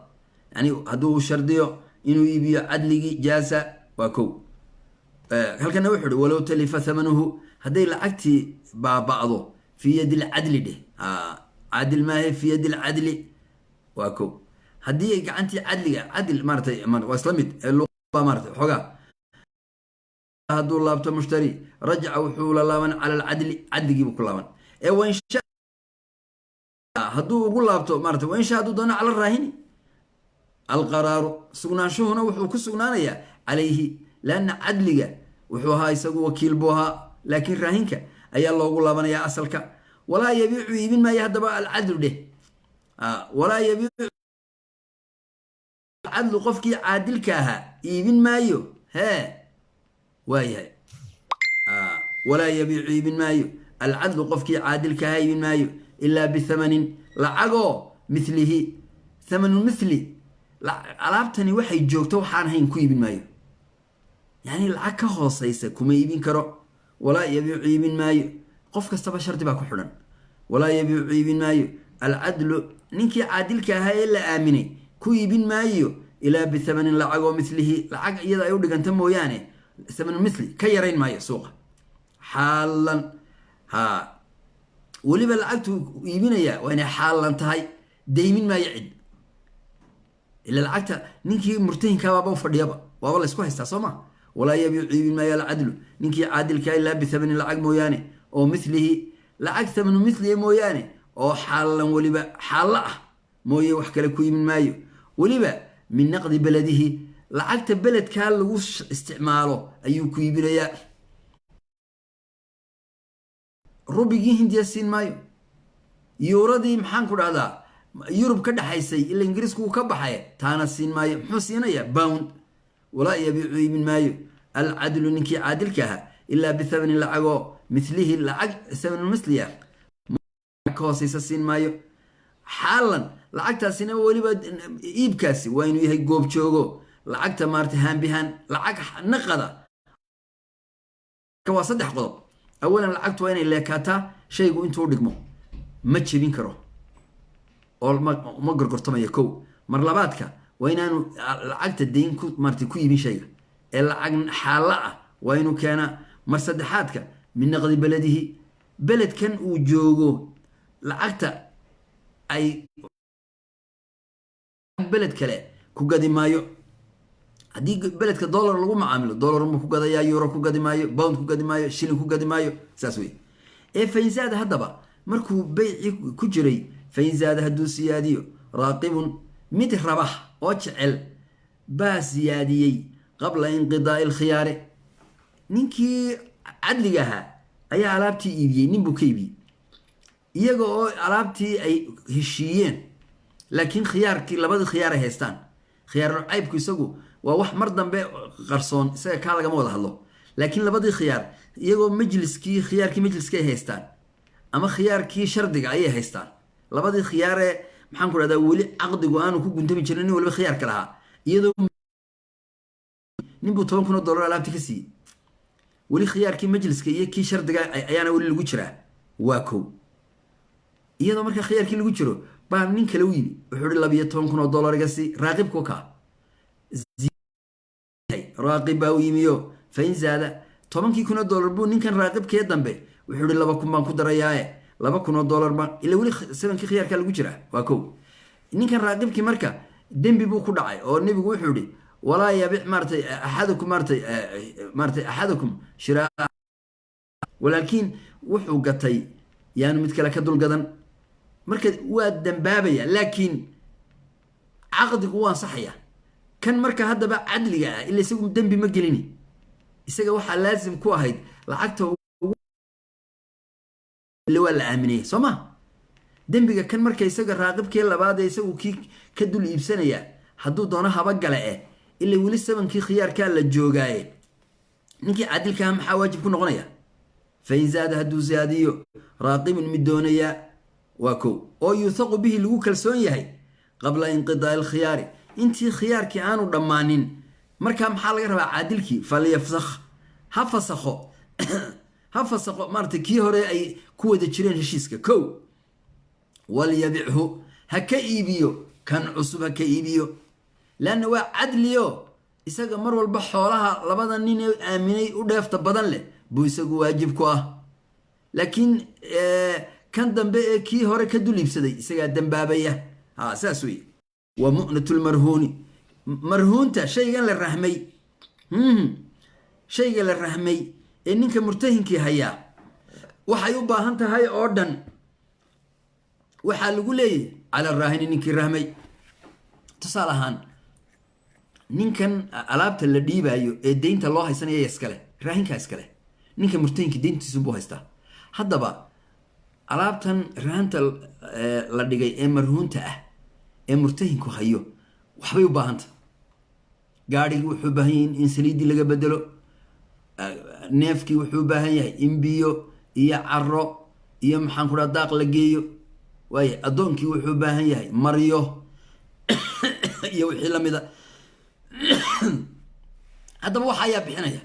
Speaker 1: Yani hadduu shardiyo inuu iibiyo cadligii, jaasa. Waa kow. Halkana wuxuu uhi: walow talifa thamanuhu, hadday lacagtii baaba'do, fii yadi lcadli dheh. Caadil maahe, fi yadi lcadli waa ko. Haddii ay gacantii cadliga, cadil maaratay, waa isla mid maarata xoogaa. Hadduu laabto mushtari, rajaca wuxuu la laaban cala alcadli, cadligiibuu ku laaban. Ee wainsha hadduu ugu laabto maarata, wainsha hadduu doono, cala raahini alqaraaru, sugnaanshuhuna wuxuu ku sugnaanayaa calayhi, lanna cadliga wuxuu ahaa isagu wakiil buu ahaa, laakiin raahinka ayaa loogu laabanayaa asalka. Walaa yabiicu, iibin maayo haddaba alcadlu dheh. Walaa yabiicu cadlu, qofkii caadilka ahaa iibin maayo. Hee, waayahay. Walaa yabiicu, iibin maayo, alcadlu, qofkii caadilka ahaa iibin maayo, ilaa bithamanin, lacagoo, milihi, thamanu mithli, alaabtani waxay joogto waxaan hayn ku iibin maayo, yacni lacag ka hooseysa kuma iibin karo. Walaa yabiicu, iibin maayo. Qof kastaba shardi baa ku xidhan. Walaa yabiicu, iibin maayo, alcadlu, ninkii caadilka ahaa ee la aaminay ku iibin maayo, ilaa bithamanin, lacagoo, milihi, lacag iyada ay u dhiganta mooyaane, thamanu mithli ka yarayn maayo suuqa xaalan. Ha, weliba lacagtuu iibinayaa waa inay xaalan tahay. Deymin maayo cid, ila lacagta ninkii murtahinkabaaba u fadhiyaba, waaba laysku haystaa, soo ma? Walaa yabiicu, iibin maayo, alcadlu, ninkii caadilkaa, ilaa bithamanin, lacag mooyaane, oo milihi, lacag thamanu mithlihi mooyaane, oo xaalan, weliba xaallo ah mooye, wax kale ku iibin maayo. Weliba min naqdi beladihi, lacagta beledkaa lagu isticmaalo ayuu ku iibinayaa. Rubigii Hindiya siin maayo, yuuradii, maxaan ku dhahdaa, Yurub ka dhexaysay, ila Ingiriisku uu ka baxay, taana siin maayo. Muxuu siinayaa? Pound. Walaa yabiicu, iibin maayo, alcadlu, ninkii caadilka ahaa, ilaa bithamanin, lacagoo, milihi, lacag thamanu mithliya ka hooseysa siin maayo, xaalan lacagtaasina. Weliba iibkaasi waa inuu yahay goob joogo, lacagta maarata haanbihaan, lacag naqada. Waa saddex qodob. Awalan, lacagtu waa inay leekaataa shaygu intuu dhigmo, ma jebin karo oo ma gorgortamayo, kow. Mar labaadka, waa inaanu lacagta dayn ku maarata ku iibin shayga, ee lacag xaalla ah waa inuu keenaa. Mar saddexaadka, min naqdi beladihi, beledkan uu joogo lacagta ay beled kale ku gadi maayo. Haddii beledka dollar lagu macaamilo, dollar buu ku gadayaa, euro ku gadi maayo, pound ku gadi maayo, shilling ku gadi maayo, saas wey. Ee fainzaada haddaba, markuu beyci ku jiray, fainzaada hadduu siyaadiyo raaqibun, mid raba oo jecel baa siyaadiyey, qabla inqidaa'i alkhiyaari, ninkii cadliga ahaa ayaa alaabtii iibiyey, nin buu ka iibiyey, iyaga oo alaabtii ay heshiiyeen, laakiin khiyaarkii, labadii khiyaar ay haystaan. Khiyaarul caybku isagu waa wax mar dambe qarsoon, isaga kaa lagama wada hadlo. Laakiin labadii khiyaar, iyagoo majliskii, khiyaarkii majliska ay haystaan ama khiyaarkii shardiga ayay haystaan, labadii khiyaaree, maxaan ku dhahdaa, weli caqdigu aanu ku guntami jirin, nin waliba khiyaarka lahaa, iyadoo ninbuu $10,000 alaabti ka siiyey, weli khiyaarkii majliska iyo kii shardiga ayaana weli lagu jiraa, waa kow. Iyadoo markaa khiyaarkii lagu jiro baa nin kale u yimi, wuxuu hi $12,000 iga sii. Raaqibku kaa raaqib baa u yimiyo. Fain zaada, $10,000 buu ninkan raaqibkee dambe wuxuu ihi 2,000 baan ku darayaaye, $2,000 baan, ila weli samankii khiyaarkaa lagu jiraa, waa kow. Ninkan raaqibkii marka dembi buu ku dhacay, oo nebigu wuxuu ihi walaa yabic maaratay axadukum maaratay axadukum shiraa, walaakiin wuxuu gatay yaanu mid kale ka dulgadan. Marka waa dambaabaya, laakiin caqdigu wuu ansaxaya. Kan marka haddaba cadliga ah, ila isagu dembi ma gelini, isaga waxaa laasim ku ahayd lacagta waa la aaminaya, soo ma? Dembiga kan marka isaga raaqibkii labaad ee isagu kii ka dul iibsanaya, hadduu doono haba gale eh, ila weli samankii khiyaarkaa la joogaaye, ninkii cadilkaha maxaa waajib ku noqonaya? Fain zaada, hadduu zaadiyo, raaqibun, mid doonaya, waa kow, oo yuuthaqu bihi, lagu kalsoon yahay, qabla inqidaa'i alkhiyaari, intii khiyaarkii aanu dhammaanin, markaa maxaa laga rabaa caadilkii? Falyafsakh, ha fasakho, ha fasakho maarata kii hore ay ku wada jireen heshiiska, kow. Walyabichu, ha ka iibiyo kan cusub, ha ka iibiyo, leanna waa cadliyo, isaga mar walba xoolaha labada nin ee aaminay u dheefta badan leh buu isagu waajib ku ah. Laakiin Kan dambe ee kii hore ka dul iibsaday isagaa dambaabaya. Ha, saas weye. Wa mu'natu lmarhuuni, marhuunta, shaygan la rahmay, shayga la rahmay ee ninka murtahinkii hayaa waxay u baahan tahay oo dhan waxaa lagu leeyahy cala raahini, ninkii rahmay. Tusaale ahaan, ninkan alaabta la dhiibaayo ee deynta loo haysanaya iskale, raahinkaa iskale. Ninka murtahinkii deyntiisunbuu haystaa. Haddaba alaabtan rahanta la dhigay ee marhuunta ah ee murtahinku hayo waxbay u baahanta. Gaadhigii wuxuu u baahan yahay in saliiddii laga bedelo. Neefkii wuxuu u baahan yahay in biyo iyo caro iyo, maxaan ku dhaha, daaq la geeyo. Waaye, addoonkii wuxuu u baahan yahay maryo iyo wixii lamida. Haddaba waxa yaa bixinaya?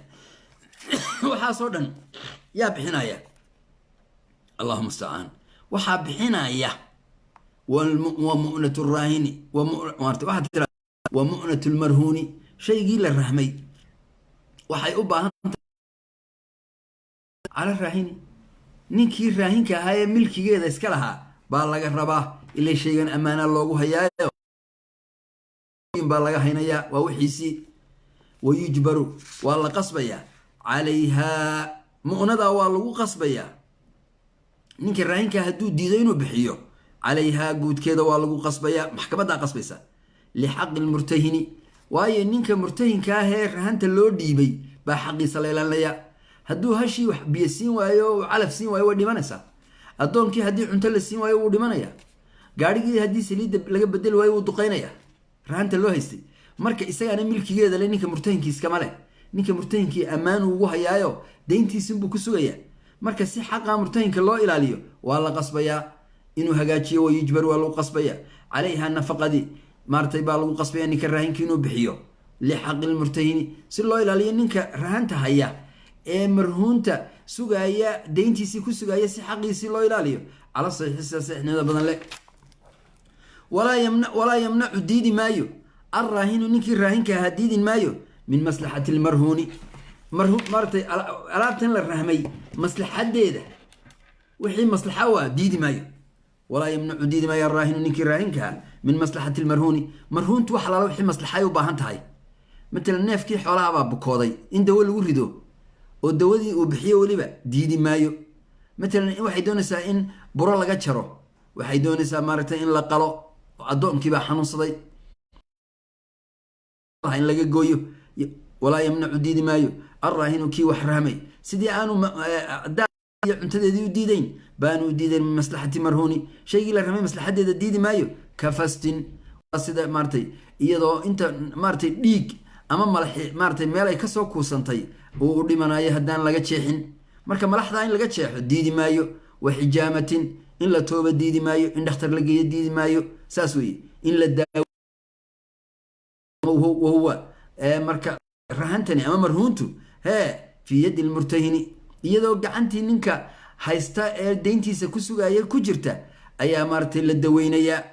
Speaker 1: Waxaasoo dhan yaa bixinaya? Allahuma mustacaan. Waxaa bixinaya wa mu'nat raahini, waxaad tira wa mu'nat lmarhuuni, shaygii la rahmay waxay u baahan cala raahini, ninkii raahinka ahaa ee milkigeeda iska lahaa baa laga rabaa. Ilay shaygan ammaana loogu hayaayo baa laga haynayaa, waa wixiisii. Wayujbaru, waa la qasbayaa, calayhaa, mu'nadaa waa lagu qasbayaa. Ninka raahinka hadduu diido inuu bixiyo, calayhaa, guudkeeda waa lagu qasbayaa, maxkamaddaa qasbaysa, lixaqi lmurtahini. Waayo, ninka murtahinka ah ee rahanta loo dhiibay baa xaqiisa la ilaalinayaa. Hadduu hashii wax biyo siin waayo, calaf siin waayo, way dhimanaysaa. Addoonkii haddii cunto la siin waayo, wuu dhimanaya. Gaadhigii haddii saliidda laga bedeli waayo, wuu duqeynaya rahanta loo haystay. Marka isagaana milkigeeda le, ninka murtahinkii iskama leh. Ninka murtahinkii ammaan ugu hayaayo, dayntiisinbuu ku sugayaa. Marka si xaqa murtahinka loo ilaaliyo, waa la qasbayaa inuu hagaajiyo. Wayujbar, waa lagu qasbaya, calayha, nafaqadii maaratay baa lagu qasbaya ninka raahinka inuu bixiyo, lixaqi lmurtahini, si loo ilaaliyo ninka rahanta haya ee marhuunta sugaaya, dayntiisii ku sugaaya, si xaqiisii loo ilaaliyo, cala saxiixi, sida saxiixnimada badan le. Walaa yamnacu, diidi maayo, alraahinu, ninkii raahinka ahaa diidi maayo, min maslaxati lmarhuuni, maaratay alaabtan la rahmay maslaxadeeda. Wixii maslaxa waa diidi maayo. Walaa yamnacu, diidi maayo, alraahinu, ninkii raahinka ahaa, min maslaxati lmarhuuni, marhuuntu wax alaala wixii maslaxay u baahan tahay. Matalan, neefkii xoolaha baa bukooday, in dawo lagu rido oo dawadii uu bixiyo weliba diidi maayo. Matalan, waxay doonaysaa in buro laga jaro, waxay doonaysaa maaragtay in la qalo, addoonkiibaa xanuunsaday, in laga gooyo. Walaa yamnacu, diidi maayo, alraahinu, kii wax rahmay, sidii aanu iyo cuntadeedii u diidayn baanu u diidayn min maslaxati marhuuni, shaygii la rahmay maslaxadeeda diidi maayo. Ka fastin, sida maaratay iyadoo inta maaratay dhiig ama malaxi maaratay meel ay kasoo kuusantay uu u dhimanayo haddaan laga jeexin. Marka malaxdaa in laga jeexo diidi maayo. Wa xijaamatin, in la tooba diidi maayo, in dhakhtar la geeyo diidi maayo. Saas weeye, in la wahuwa, marka rahantani ama marhuuntu hee fii yaddi lmurtahini, iyadoo gacantii ninka haysta ee deyntiisa ku sugaya ku jirta ayaa maaratay la daweynayaa.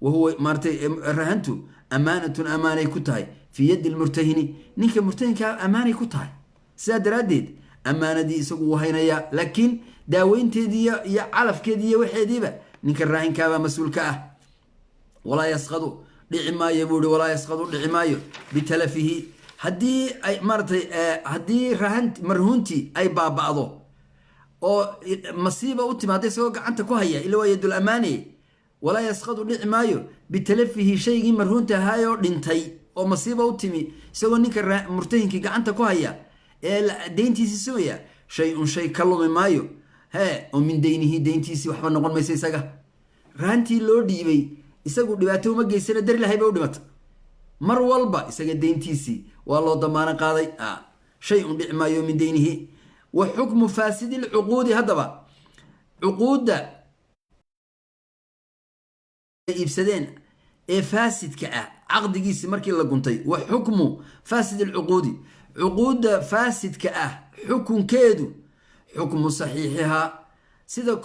Speaker 1: Wahuwa maaratay rahantu amaanatun, amaanay ku tahay, fii yaddi lmurtahini, ninka murtahinkaa ammaanay ku tahay. Sidaa daraaddeed ammaanadii isagu uu haynayaa, laakiin daaweynteedii iyo calafkeedii iyo waxeediiba ninka raahinkaabaa mas-uulka ah. Walaa yasqadu, dhici maayo buu ihi. Walaa yasqadu, dhici maayo, bitalafihi, haddii ay maaratay haddii rahan marhuuntii ay baaba'do oo masiiba u timaada isagoo gacanta ku haya, ila waa yadul amaane. Walaa yasqadu, dhici maayo, bitalafihi, shaygii marhuunta ahaayoo dhintay oo masiiba u timi isagoo ninka murtahinkii gacanta ku haya ee deyntiisii sugaya, shay un, shay ka lumi maayo hee oo min deynihi, deyntiisii waxba noqon maysa. Isaga rahantii loo dhiibay isagu dhibaato uma geysana, dari lahay bay u dhimata. Mar walba isaga deyntiisii waa loo damaano qaaday. Shay un dhici maayo min deynihi. Wa xukmu faasidi lcuquudi, haddaba cuquudda iibsadeen ee faasidka ah caqdigiisi markii la guntay. Wa xukmu faasid alcuquudi, cuquudda faasidka ah xukunkeedu, xukmu saxiixihaa, sida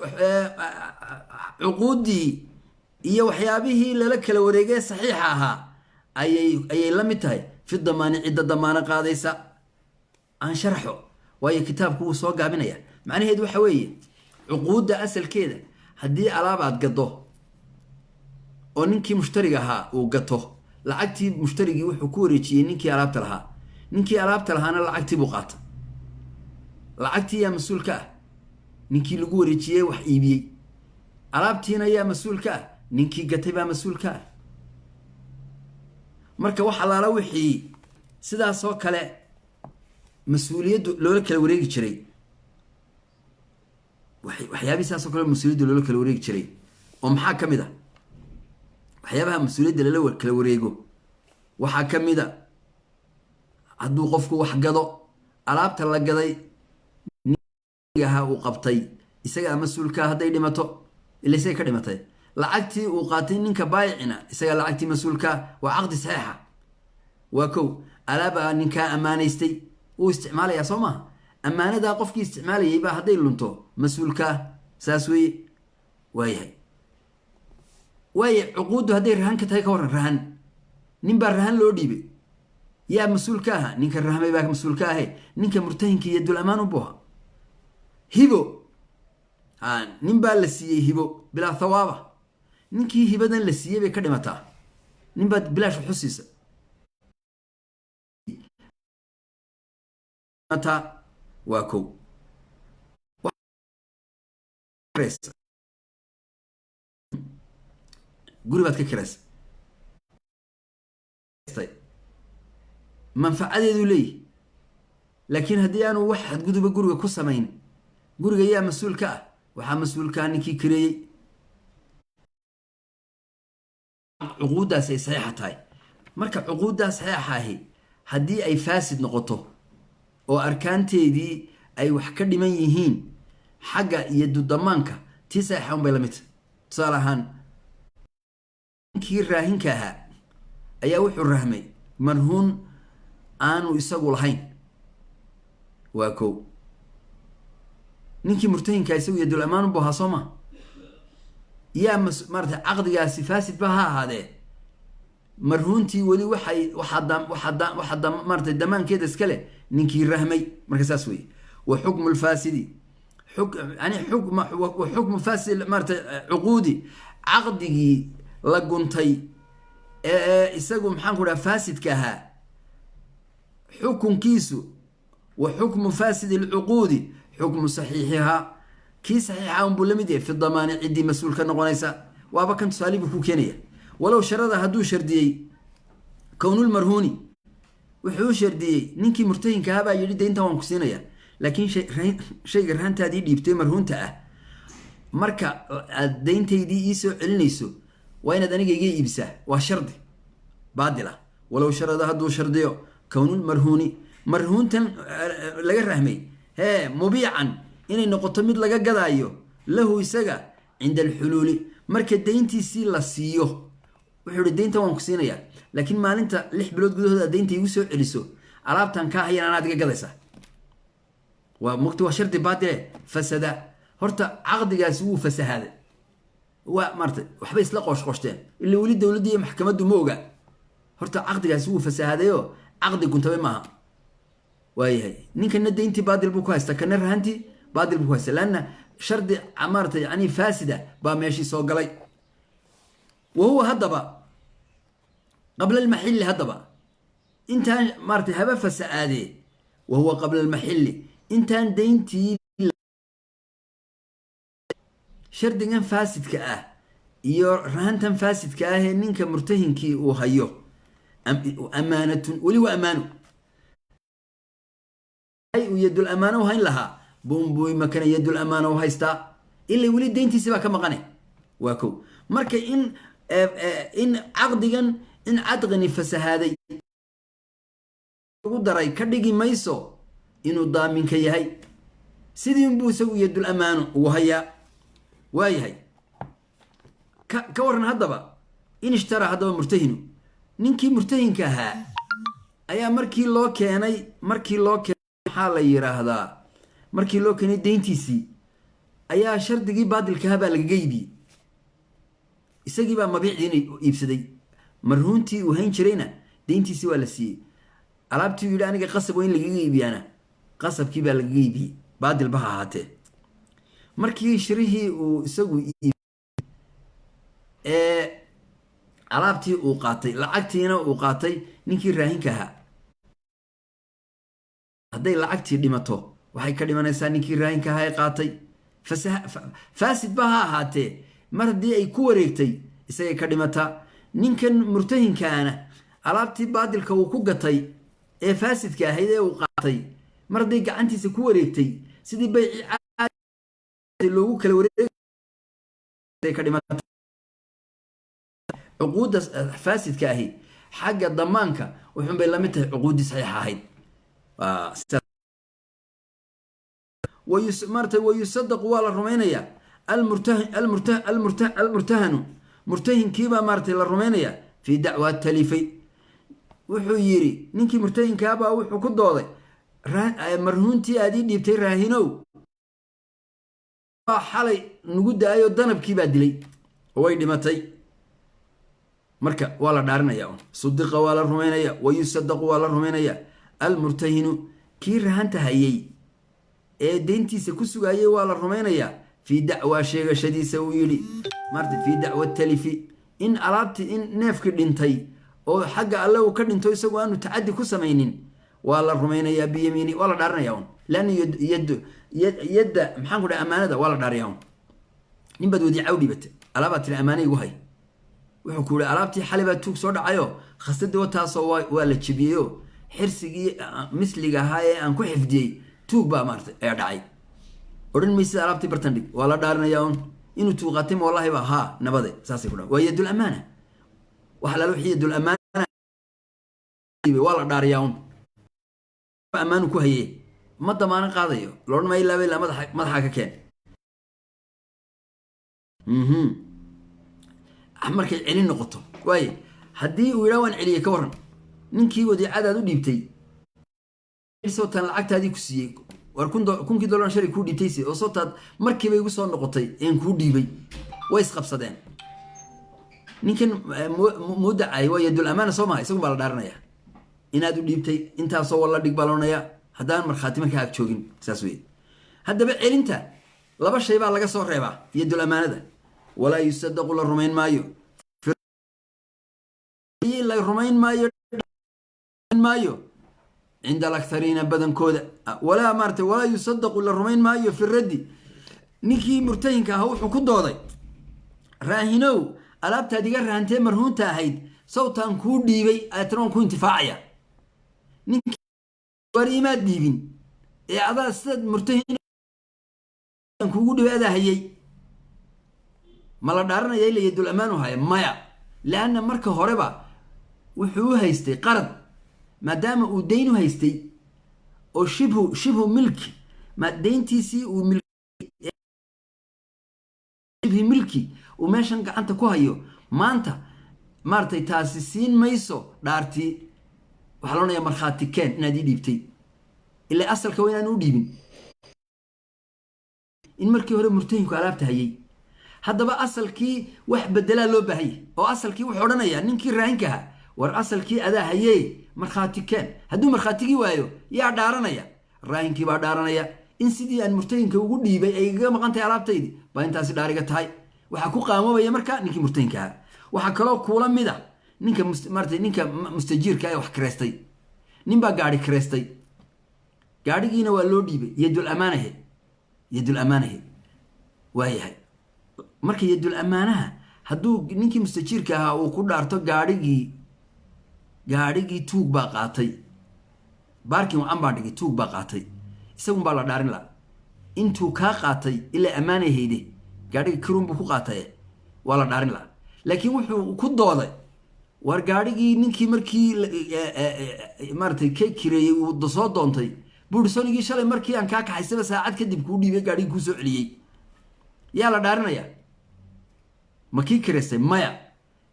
Speaker 1: cuquuddii iyo waxyaabihii lala kala wareegay saxiixa ahaa ayay la mid tahay fi damaani, cidda damaano qaadaysa. Aan sharxo, waayo kitaabku wuu soo gaabinaya. Macnaheedu waxa weeye, cuquudda asalkeeda Haddii alaab aad gado oo ninkii mushtariga ahaa uu gato, lacagtii mushtarigii wuxuu ku wareejiyey ninkii alaabta lahaa. Ninkii alaabta lahaana lacagtii buu qaata. Lacagtii yaa mas-uul ka ah? Ninkii lagu wareejiyey wax iibiyey. Alaabtiina yaa mas-uul ka ah? Ninkii gatay baa mas-uul ka ah. Marka wax allaala wixii sidaasoo kale mas-uuliyaddu loola kala wareegi jiray, waxyaabihii sidaasoo kale mas-uuliyadda loola kala wareegi jiray oo maxaa ka mid a? Waxyaabaha mas-uuliyadda lala kala wareego waxaa ka mid a, hadduu qofku wax gado, alaabta la gaday ahaa uu qabtay isagaa mas-uulka hadday dhimato, ila isaga ka dhimatay. Lacagtii uu qaatay ninka baayicina isagaa lacagtii mas-uulka. Waa caqdi saxiixa. Waa kow. Alaabaa ninkaa ammaanaystay, wuu isticmaalayaa, soo maha? Ammaanadaa qofkii isticmaalayay baa hadday lunto mas-uulkaa. Saas weeye. Waayahay, waaye cuquuddu hadday rahan ka tahay, ka warran? Rahan, nin baa rahan loo dhiibay. Yaa mas-uul ka aha? Ninka rahmay baa mas-uul ka ahe. Ninka murtahinka iyo dul amaan unbu ahaa. Hibo, nin baa la siiyey hibo bilaa thawaaba. Ninkii hibadan la siiyey bay ka dhimataa. Nin baad bilaash waxu siisa waa kow. Guri baad ka kiraysa, manfacadeedu leeyihi, laakiin haddii aanu wax xadguduba guriga ku samayn, guriga yaa mas-uul ka ah? Waxaa mas-uulkaa ninkii kireeyey. Cuquuddaas ay saxiixa tahay. Marka cuquuddaa saxiixa ahi haddii ay faasid noqoto oo arkaanteedii ay wax ka dhiman yihiin, xagga iyo dudamaanka tii saxiixa un bay la mid tahay. Tusaale ahaan, ninkii raahinka ahaa ayaa wuxuu rahmay marhuun aanu isagu lahayn. Waa kow. Ninkii murtahinkaa isagu iyo dul amaan unbu ahaa, soo ma? Yaa mas maarata caqdigaasi faasid ba ha ahaadee, marhuuntii weli waxay waxaa maarata damaankeeda iska leh ninkii rahmay. Marka saas weye. Wa xukmu lfaasidi, yani wa xukmu fasid maarata cuquudi, caqdigii la guntay ee isagu, maxaan ku dhaha, faasidka ahaa xukunkiisu, wa xukmu faasidi lcuquudi xukmu saxiixihaa, kii saxiixa unbuu la mid yahay fi damaani, ciddii mas-uul ka noqonaysa. Waaba kan, tusaali buu ku keenaya. Walow sharada, hadduu shardiyey kownulmarhuuni, wuxuu u shardiyey ninkii murtahinka ahaa baa yidhi: "Deyntan waan ku siinaya, laakiin shayga rahantaadii dhiibtay marhuunta ah, marka aad deyntaydii iisoo celinayso waa inaad aniga iga iibisaa." Waa shardi baadil ah. Walow sharada, hadduu shardiyo kownulmarhuuni, marhuuntan laga rahmay hee, mubiican, inay noqoto mid laga gadaayo lahu isaga cinda alxuluuli, marka deyntiisii la siiyo. Wuxuu ihi: "Deyntan waan ku siinayaa, laakiin maalinta 6 bilood gudahood aad deynta igu soo celiso, alaabtan kaa hayan anaad iga gadaysaa." Waa mugti, waa shardi baadile. Fasada, horta caqdigaasi wuu fasahaaday. Waa maarata waxbay isla qooshqooshteen, ila weli dowladda iyo maxkamaddu ma oga. Horta caqdigaasi wuu fasahaadayoo caqdi guntabay maaha. Waayahay, ninkana deyntii baadil buu ku haystaa, kana rahantii baadil buu ku haystaa, leanna shardi maarata yani faasida baa meeshii soo galay. Wa huwa haddaba qabla almaxilli, haddaba intaan maarata haba fasa-aadee, wa huwa qabla almaxilli, intaan deyntii shardigan faasidka ah iyo rahantan faasidka ah ee ninka murtahinkii uu hayo, amaanatun, weli waa ammaano uu yadul amaano u hayn lahaa buunbuu imakana yadul amaano u haystaa, ila weli deyntiisi baa ka maqane. Waa kow. Marka in caqdigan, in cadqini fasahaaday ugu daray ka dhigi mayso inuu daaminka yahay. Sidii unbuu isagu yadul amaano ugu hayaa. Waayahay, ka waran haddaba in ishtara haddaba murtahinu? Ninkii murtahinka ahaa ayaa markii loo keenay, maxaa la yiraahdaa, markii loo keenay deyntiisii ayaa shardigii baadilkaha baa lagaga iibiyey. Isagii baa mabiicdiina iibsaday, marhuuntii uu hayn jirayna deyntiisii waa la siiyey. Alaabtii uu yidhi aniga qasab waa in lagaga iibiyaana, qasabkii baa lagaga iibiyey, baadilba ha ahaatee. Markii shirihii uu isagu ee alaabtii uu qaatay, lacagtiina uu qaatay ninkii raahinka ahaa, hadday lacagtii dhimato, waxay ka dhimanaysaa ninkii raahinka ahaa ee qaatay. Faasid ba ha ahaatee, mar haddii ay ku wareegtay, isagay ka dhimataa. Ninkan murtahinkaana alaabtii baadilka uu ku gatay ee faasidka ahayd ee uu qaatay, mar hadday gacantiisa ku wareegtay, sidii bayci loogu kala wareeg ka dhimata. Cuquudda faasidka ahi xagga damaanka wuxuun bay lamid tahay cuquuddii saxiixa ahayd. Maarata, wayusadaqu, waa la rumaynayaa, almurtahanu, murtahinkiibaa maaratay la rumaynayaa, fii dacwa talifay. Wuxuu yidhi ninkii murtahinkaabaa wuxuu ku dooday, marhuuntii aad ii dhiibtay, raahinow, xalay nagu daayo, danabkii baa dilay oo way dhimatay. Marka waa la dhaarinaya un. Sudiqa, waa la rumaynaya. Wayusadaqu, waa la rumaynaya, almurtahinu, kii rahanta hayay ee deyntiisa ku sugayay waa la rumaynayaa, fii dacwaa, sheegashadiisa uu yidhi maarata, fii dacwa talifi, in alaabtii, in neefkii dhintay oo xagga alle uu ka dhinto, isagoo aanu tacaddi ku samaynin, waa la rumaynayaa biyamiini. Waa la dhaarinaya un, leanna yadda, maxaan ku dhahay, amaanada waa la dhaariyaa un. Nin baad wadiica u dhibatay, alaabaad tiri amaana igu hay. Wuxuu ku yihi, alaabtii xalay baa tuug soo dhacayo, khasladii wataasoo waa la jebiyeyoo xirsigii misliga ahaa ee aan ku xifdiyey tuug baa maarata ayaa dhacay. Odhan maysid alaabtii bartan dhig. Waa la dhaarinayaa un inuu tuug qaatay. Ma wallahi ba haa, nabade, saasay ku dhan. Waa yadul amaana. Wax alaala wixii yadul amaana waa la dhaariyaa un. Ammaanu ku haye ma damaano qaadayo, loodhan maayo ilaaba ilaa madaxa madaxa ka keen. Markay celin noqoto waaye, haddii uu yidhaha waan celiyey, ka warran? Ninkii wadiicadaad u dhiibtay, sootaan lacagtaadii ku siiyey, war $1000 shalay kuu dhiibtayse, oo sootaad markiiba igu soo noqotay een kuu dhiibay, way isqabsadeen. Ninkan mudacay waa yadul amaana, soo maha? Isagun baa la dhaaranaya inaad u dhiibtay intaasoo walla dhig baa loonaya, haddaan markhaati markaa ag joogin. Saas weye. Haddaba celinta laba shay baa laga soo reebaa yadul amaanada. Walaa yusadaqu, la rumayn maayo, la rumayn maayo cinda alakhariina, badankooda. Walaa maarata, walaa yusadaqu, la rumayn maayo, fi raddi. Ninkii murtahinka ahaa wuxuu ku dooday, raahinow, alaabtaad iga rahantee marhuunta ahayd sawtaan kuu dhiibay, aatana waan ku intifaacaya. Ninkii war imaad dhiibin ee adaa sidaad murtahin kuugu dhiibay, adaa hayay. Ma la dhaaranaya ila yadul amaanu haya? Maya, leanna marka horeba wuxuu u haystay qarad, maadaama uu dayn u haystay oo shibhu milki, ma dayntiisii uu shibhi milki uu meeshan gacanta ku hayo maanta, maaratay, taasi siin mayso dhaartii. Waxaa la odhanayaa markhaati keen inaad ii dhiibtay. Ilaa asalka waa inaan u dhiibin, in markii hore murtahinku alaabta hayay. Haddaba asalkii wax bedelaa loo baahanya, oo asalkii wuxuu odhanayaa ninkii raahinka ahaa, war asalkii adaa hayee, markhaati keen. Hadduu markhaatigii waayo, yaa dhaaranaya? Raahinkii baa dhaaranaya in sidii aan murtahinka ugu dhiibay ay igaga maqan tahay alaabtaydii, baa intaasi dhaariga tahay. Waxaa ku qaamobaya marka ninkii murtahinka ahaa. Waxaa kaloo kuula mid a ninka maarata, ninka mustajiirka ee wax kireystay. Nin baa gaadhi kireystay, gaadhigiina waa loo dhiibay, yadul amaanahe, yadul amaanahe waayahay. Marka yadul amaanaha hadduu ninkii mustajiirka ahaa uu ku dhaarto, gaadhigii tuug baa qaatay, parking wacan baa dhigay, tuug baa qaatay, isagun baa la dhaarin la intuu kaa qaatay. Ilaa ammaanay hayde, gaadhiga kirun buu ku qaatay, waa la dhaarin laha. Laakiin wuxuu ku dooday, war gaadhigii ninkii markii maaratay ka kireeyey uu soo doontay, buuri sonigii shalay markii aan kaa kaxaysaba saacad kadib kuu dhiibay, gaadhigii kuu soo celiyey. Yaa la dhaarinaya? Ma kii kireystay? Maya,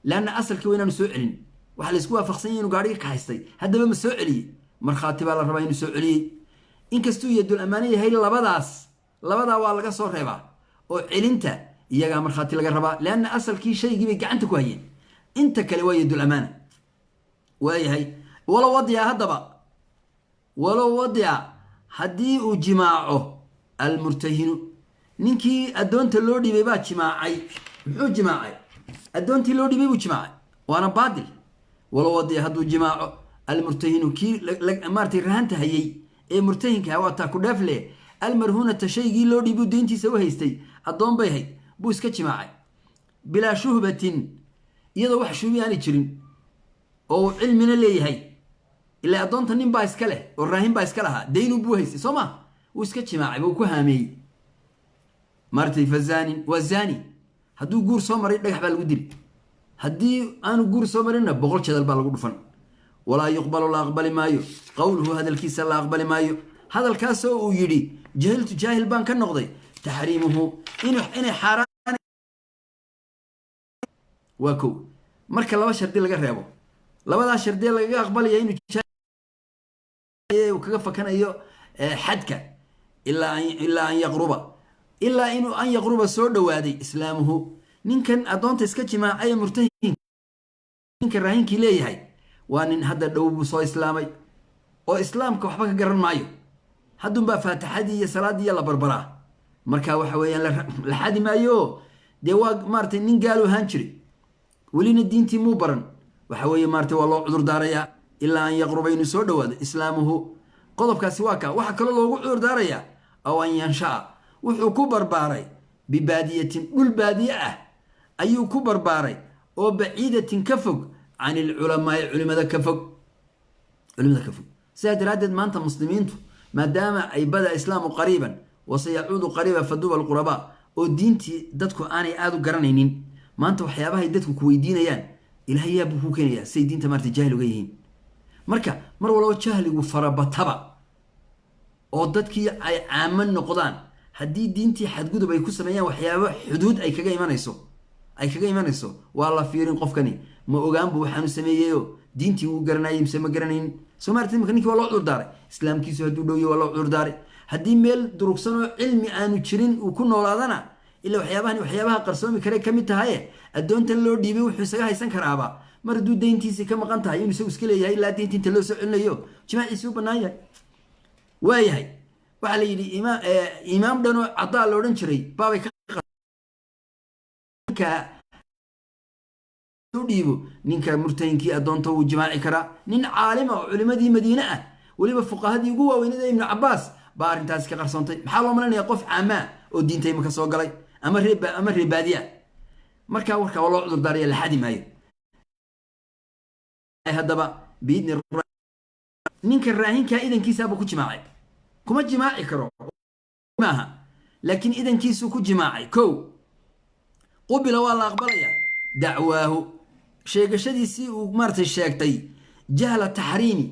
Speaker 1: leanna asalkii waa inaanu soo celin. Waxaa laisku waafaqsan yahy inuu gaadhigii kaxaystay. Haddaba ma soo celiyey? Markhaati baa la rabaa inuu soo celiyey. Inkastuu yadul ammaano yahay, labadaas, labadaa waa laga soo reebaa, oo celinta iyagaa markhaati laga rabaa, leanna asalkii shaygii bay gacanta ku hayeen. Inta kale waa yadul amaana waayahay. Walow wadica, haddaba walow wadica, haddii uu jimaaco, almurtahinu, Ninkii addoonta loo dhiibay baa jimaacay. Muxuu jimaacay? Addoontii loo dhiibay buu jimaacay, waana baadil. Walow wadiya, hadduu jimaaco, almurtahinu, kii maaratay rahanta hayey ee murtahinka, waa taa ku dheef leh, almarhuunata, shaygii loo dhiibuu deyntiisa u haystay, addoon bay hayd, buu iska jimaacay bilaa shuhbatin, iyadoo wax shubi aanay jirin oo uu cilmina leeyahay. Ilaa addoonta nin baa iska leh oo raahin baa iska lahaa, daynu buu haystay, soo ma? Wuu iska jimaacay, buu ku haameeyey maaratay. Fa zaanin, waa zaani. Hadduu guur soo maray, dhagax baa lagu dili. Haddii aanu guur soo marinna, 100 jadal baa lagu dhufan. Walaa yuqbalu, la aqbali maayo, qowluhu, hadalkiisa la aqbali maayo, hadalkaasoo uu yidhi: "Jahiltu, jaahil baan ka noqday taxriimuhu," inay xaaraan. Waa kow. Marka laba shardi laga reebo, labadaa shardee lagaga aqbalaya inuu kaga fakanayo xadka, ilaa an yaqruba, ilaa inuu an yaqruba, soo dhowaaday, islaamuhu. Ninkan addoonta iska jimaacay ee murtahinka raahinkii leeyahay waa nin hadda dhow buu soo islaamay oo islaamka waxba ka garan maayo, haddunbaa faatixadii iyo salaaddii iyo la barbaraa. Marka waxa weeyaan la xadi maayo. Dee waa maaratay nin gaalu ahaan jiray, welina diintii muu baran. Waxa weeye maaratay waa loo cudur daarayaa, ilaa an yaqruba, inuu soo dhowaado, islaamuhu. Qodobkaasi waa kaa. Waxaa kaloo loogu cudur daarayaa aw an yansha'a, wuxuu ku barbaaray, bibaadiyatin, dhul baadiye ah ayuu ku barbaaray oo baciidatin, ka fog, can ilculamaai, culimada ka fog, culimada ka fog. Sidaa daraaddeed maanta muslimiintu, maadaama ay bada islaamu qariiban wa sayacuudu qariiba faduuba alqurabaa, oo diintii dadku aanay aada u garanaynin, maanta waxyaabahay dadku ku weydiinayaan ilahay yaa buu kuu keenayaa, siay diinta maarata jaahil uga yihiin. Marka mar walba jahligu farabataba oo dadkii ay caamo noqdaan, haddii diintii xadgudub ay ku sameeyaan, waxyaabo xuduud ay kaga imanayso waa la fiirin. Qofkani ma ogaanbu waxaanu sameeyeyo? Diintii wuu garanayay mise ma garanaynin? Soo maartid? Marka ninkii waa loo cudurdaaray. Islaamkiisu hadduu dhowyo, waa loo cudurdaaray. Haddii meel durugsan oo cilmi aanu jirin uu ku noolaadana, ila waxyaabahan waxyaabaha qarsoomi kare ka mid tahaye, addoontan loo dhiibay wuxuu isaga haysan karaaba mar hadduu deyntiisii ka maqan tahay, inuu isagu iska leeyahay ilaa deyntii inta loo soo celinayo, jimaaciisi u bannaan yahay. Waayahay, waxaa la yidhi imaam dhanoo caddaa la odhan jiray baabay ka dhiibo. Ninka murtahinkii addoonta wuu jimaaci karaa. Nin caalima oo culimadii Madiine ah, weliba fuqahadii ugu waaweynada, Ibnu Cabaas, baa arrintaasi ka qarsoontay. Maxaa loo malanaya qof caamaa oo diinta imaka soo galay ama reer baadiya? Markaa warkaa waa loo cudur daaraya, la xadi maayo. Haddaba biidni ninka raahinkaa idankiisaabuu ku jimaacay. Kuma jimaaci karo maaha, laakiin idankiisuu ku jimaacay. Kow, qubila, waa la aqbalaya, dacwaahu, sheegashadiisii uu maaratay sheegtay, jahla taxriimi,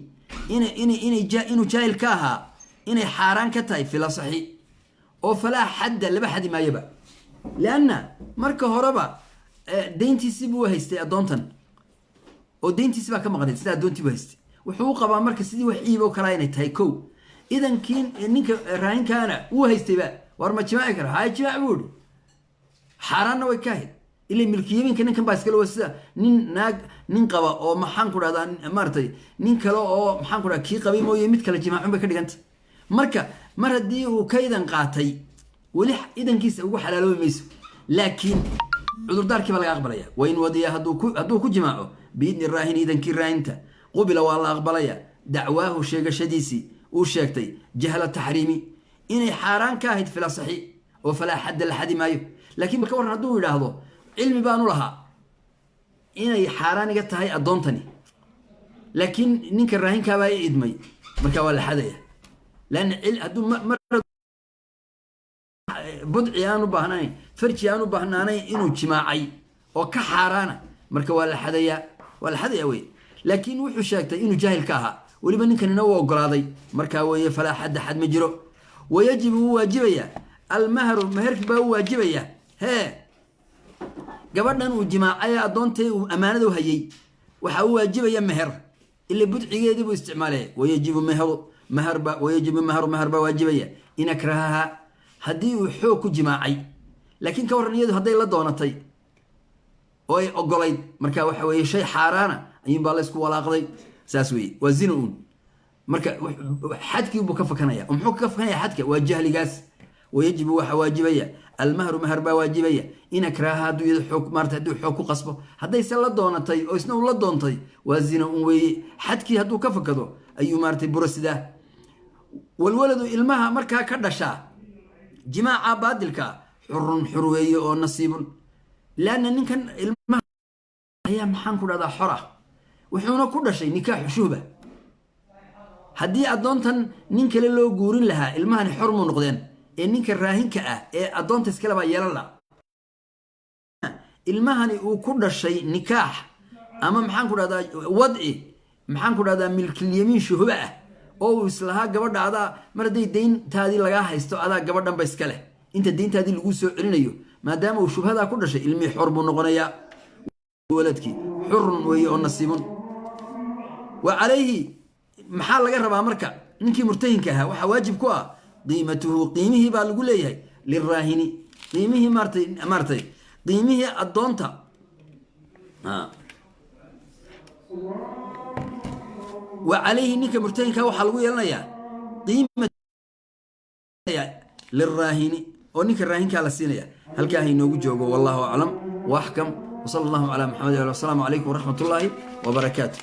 Speaker 1: inuu jaahil ka ahaa inay xaaraan ka tahay, filasaxi oo falaa xadda, laba xadi maayoba, lianna marka horeba deyntiisii buu haystay addoontan oo deyntiisi baa ka maqnayd. Sida addoontii buu haystay, wuxuu u qabaa marka sidii wax iib oo kalaa inay tahay. Kow, idankii ninka raahinkaana wuu haystayba. War ma jimaaci kara? Haye, jimaac buu ihi. Xaaraanna way ka ahayd, ila milkiyamiinka ninkan baa iskale. Waa sida nin naag nin qaba oo, maxaan ku dhahdaa, maaratay nin kale oo, maxaan ku dhahda, kii qabay mooye mid kale jimaacun bay ka dhiganta. Marka mar haddii uu ka idan qaatay, weli idankiisa ugu xalaaloobi mayso, laakiin cudurdaarkii baa laga aqbalaya. Wain wadiya, hadduu ku jimaaco, biidni raahin, idankii raahinta, qubila, waa la aqbalaya, dacwaahu, sheegashadiisii uu sheegtay, jahla taxriimi, inay xaaraan ka ahayd, filasaxi oo falaa xadda, la xadi maayo. Laakiin ka warran hadduu yidhaahdo: "Cilmi baanu lahaa inay xaaraan iga tahay addoontani, laakiin ninka raahinkaabaa i idmay"? Marka waa la xadaya, lanna hadduu mar budci aan u baahnayn, farji aan u baahnaanayn inuu jimaacay oo ka xaaraana, marka waa la xadayaa, waa la xadayaa wey. Laakiin wuxuu sheegtay inuu jaahil ka ahaa, weliba ninkanina u ogolaaday. Markaa weeye falaa xadda, xad ma jiro. Wayajibu, wuu waajibaya, almahru, meherki baa u waajibaya. Hee, gabadhan uu jimaacay ee addoontay uu ammaanada u hayay waxaa u waajibaya meher, ila budcigeedii buu isticmaalaya. Wayajibu mehru, meherba, wayajibu mehru, meher baa waajibaya, in akrahaha, haddii uu xoog ku jimaacay. Laakiin ka warran iyadu hadday la doonatay oo ay ogolayd? Marka waxa weeye shay xaaraana ayuunbaa la isku walaaqday, saas weeye, waa zina uun. Marka xadkii buu ka fakanaya. Oo muxuu ka fakanaya xadka? Waa jahligaas. Wayajibu, waxaa waajibaya almahru, mahar baa waajibaya. In akraha, hadduu iyada xoog maarata, hadduu xoog ku qasbo. Haddayse la doonatay oo isna uu la doontay, waa zina un weeye. Xadkii hadduu ka fakado ayuu maaratay buro sidaa. Walwaladu, ilmaha markaa ka dhashaa jimaaca baadilka, xurun, xur weeye oo nasiibun, laanna ninkan ilmaha ayaa, maxaan ku dhahdaa, xor ah, wuxuuna ku dhashay nikaaxu shuhba. Haddii addoontan nin kale loo guurin lahaa, ilmahani xor muu noqdeen, ee ninka raahinka ah ee addoonta iskale baa yeelan laha. Ilmahani uu ku dhashay nikaax ama, maxaan ku dhahdaa, wadci, maxaan ku dhahdaa, milkilyamiin shuhba ah, oo uu islahaa gabadha adaa, mar hadday deyntaadii lagaa haysto, adaa gabadhanba iska leh inta deyntaadii laguu soo celinayo. Maadaama uu shubhadaa ku dhashay, ilmihii xor buu noqonayaa. Waladkii xurun weeye oo nasiibun. Wa calayhi, maxaa laga rabaa marka ninkii murtahinka ahaa? Waxaa waajib ku ah qiimatuhu, qiimihii baa lagu leeyahay, liraahini, qiimihii maaratay qiimihii addoonta. Wa calayhi, ninka murtahinka waxaa lagu yeelanayaa qiima liraahini, oo ninka raahinkaa la siinaya. Halkaa ha inoogu joogo. Wallahu aclam waaxkam, wsala allahu calaa Maxamed. Wasalaamu calaykum waraxmat ullaahi wabarakaatu.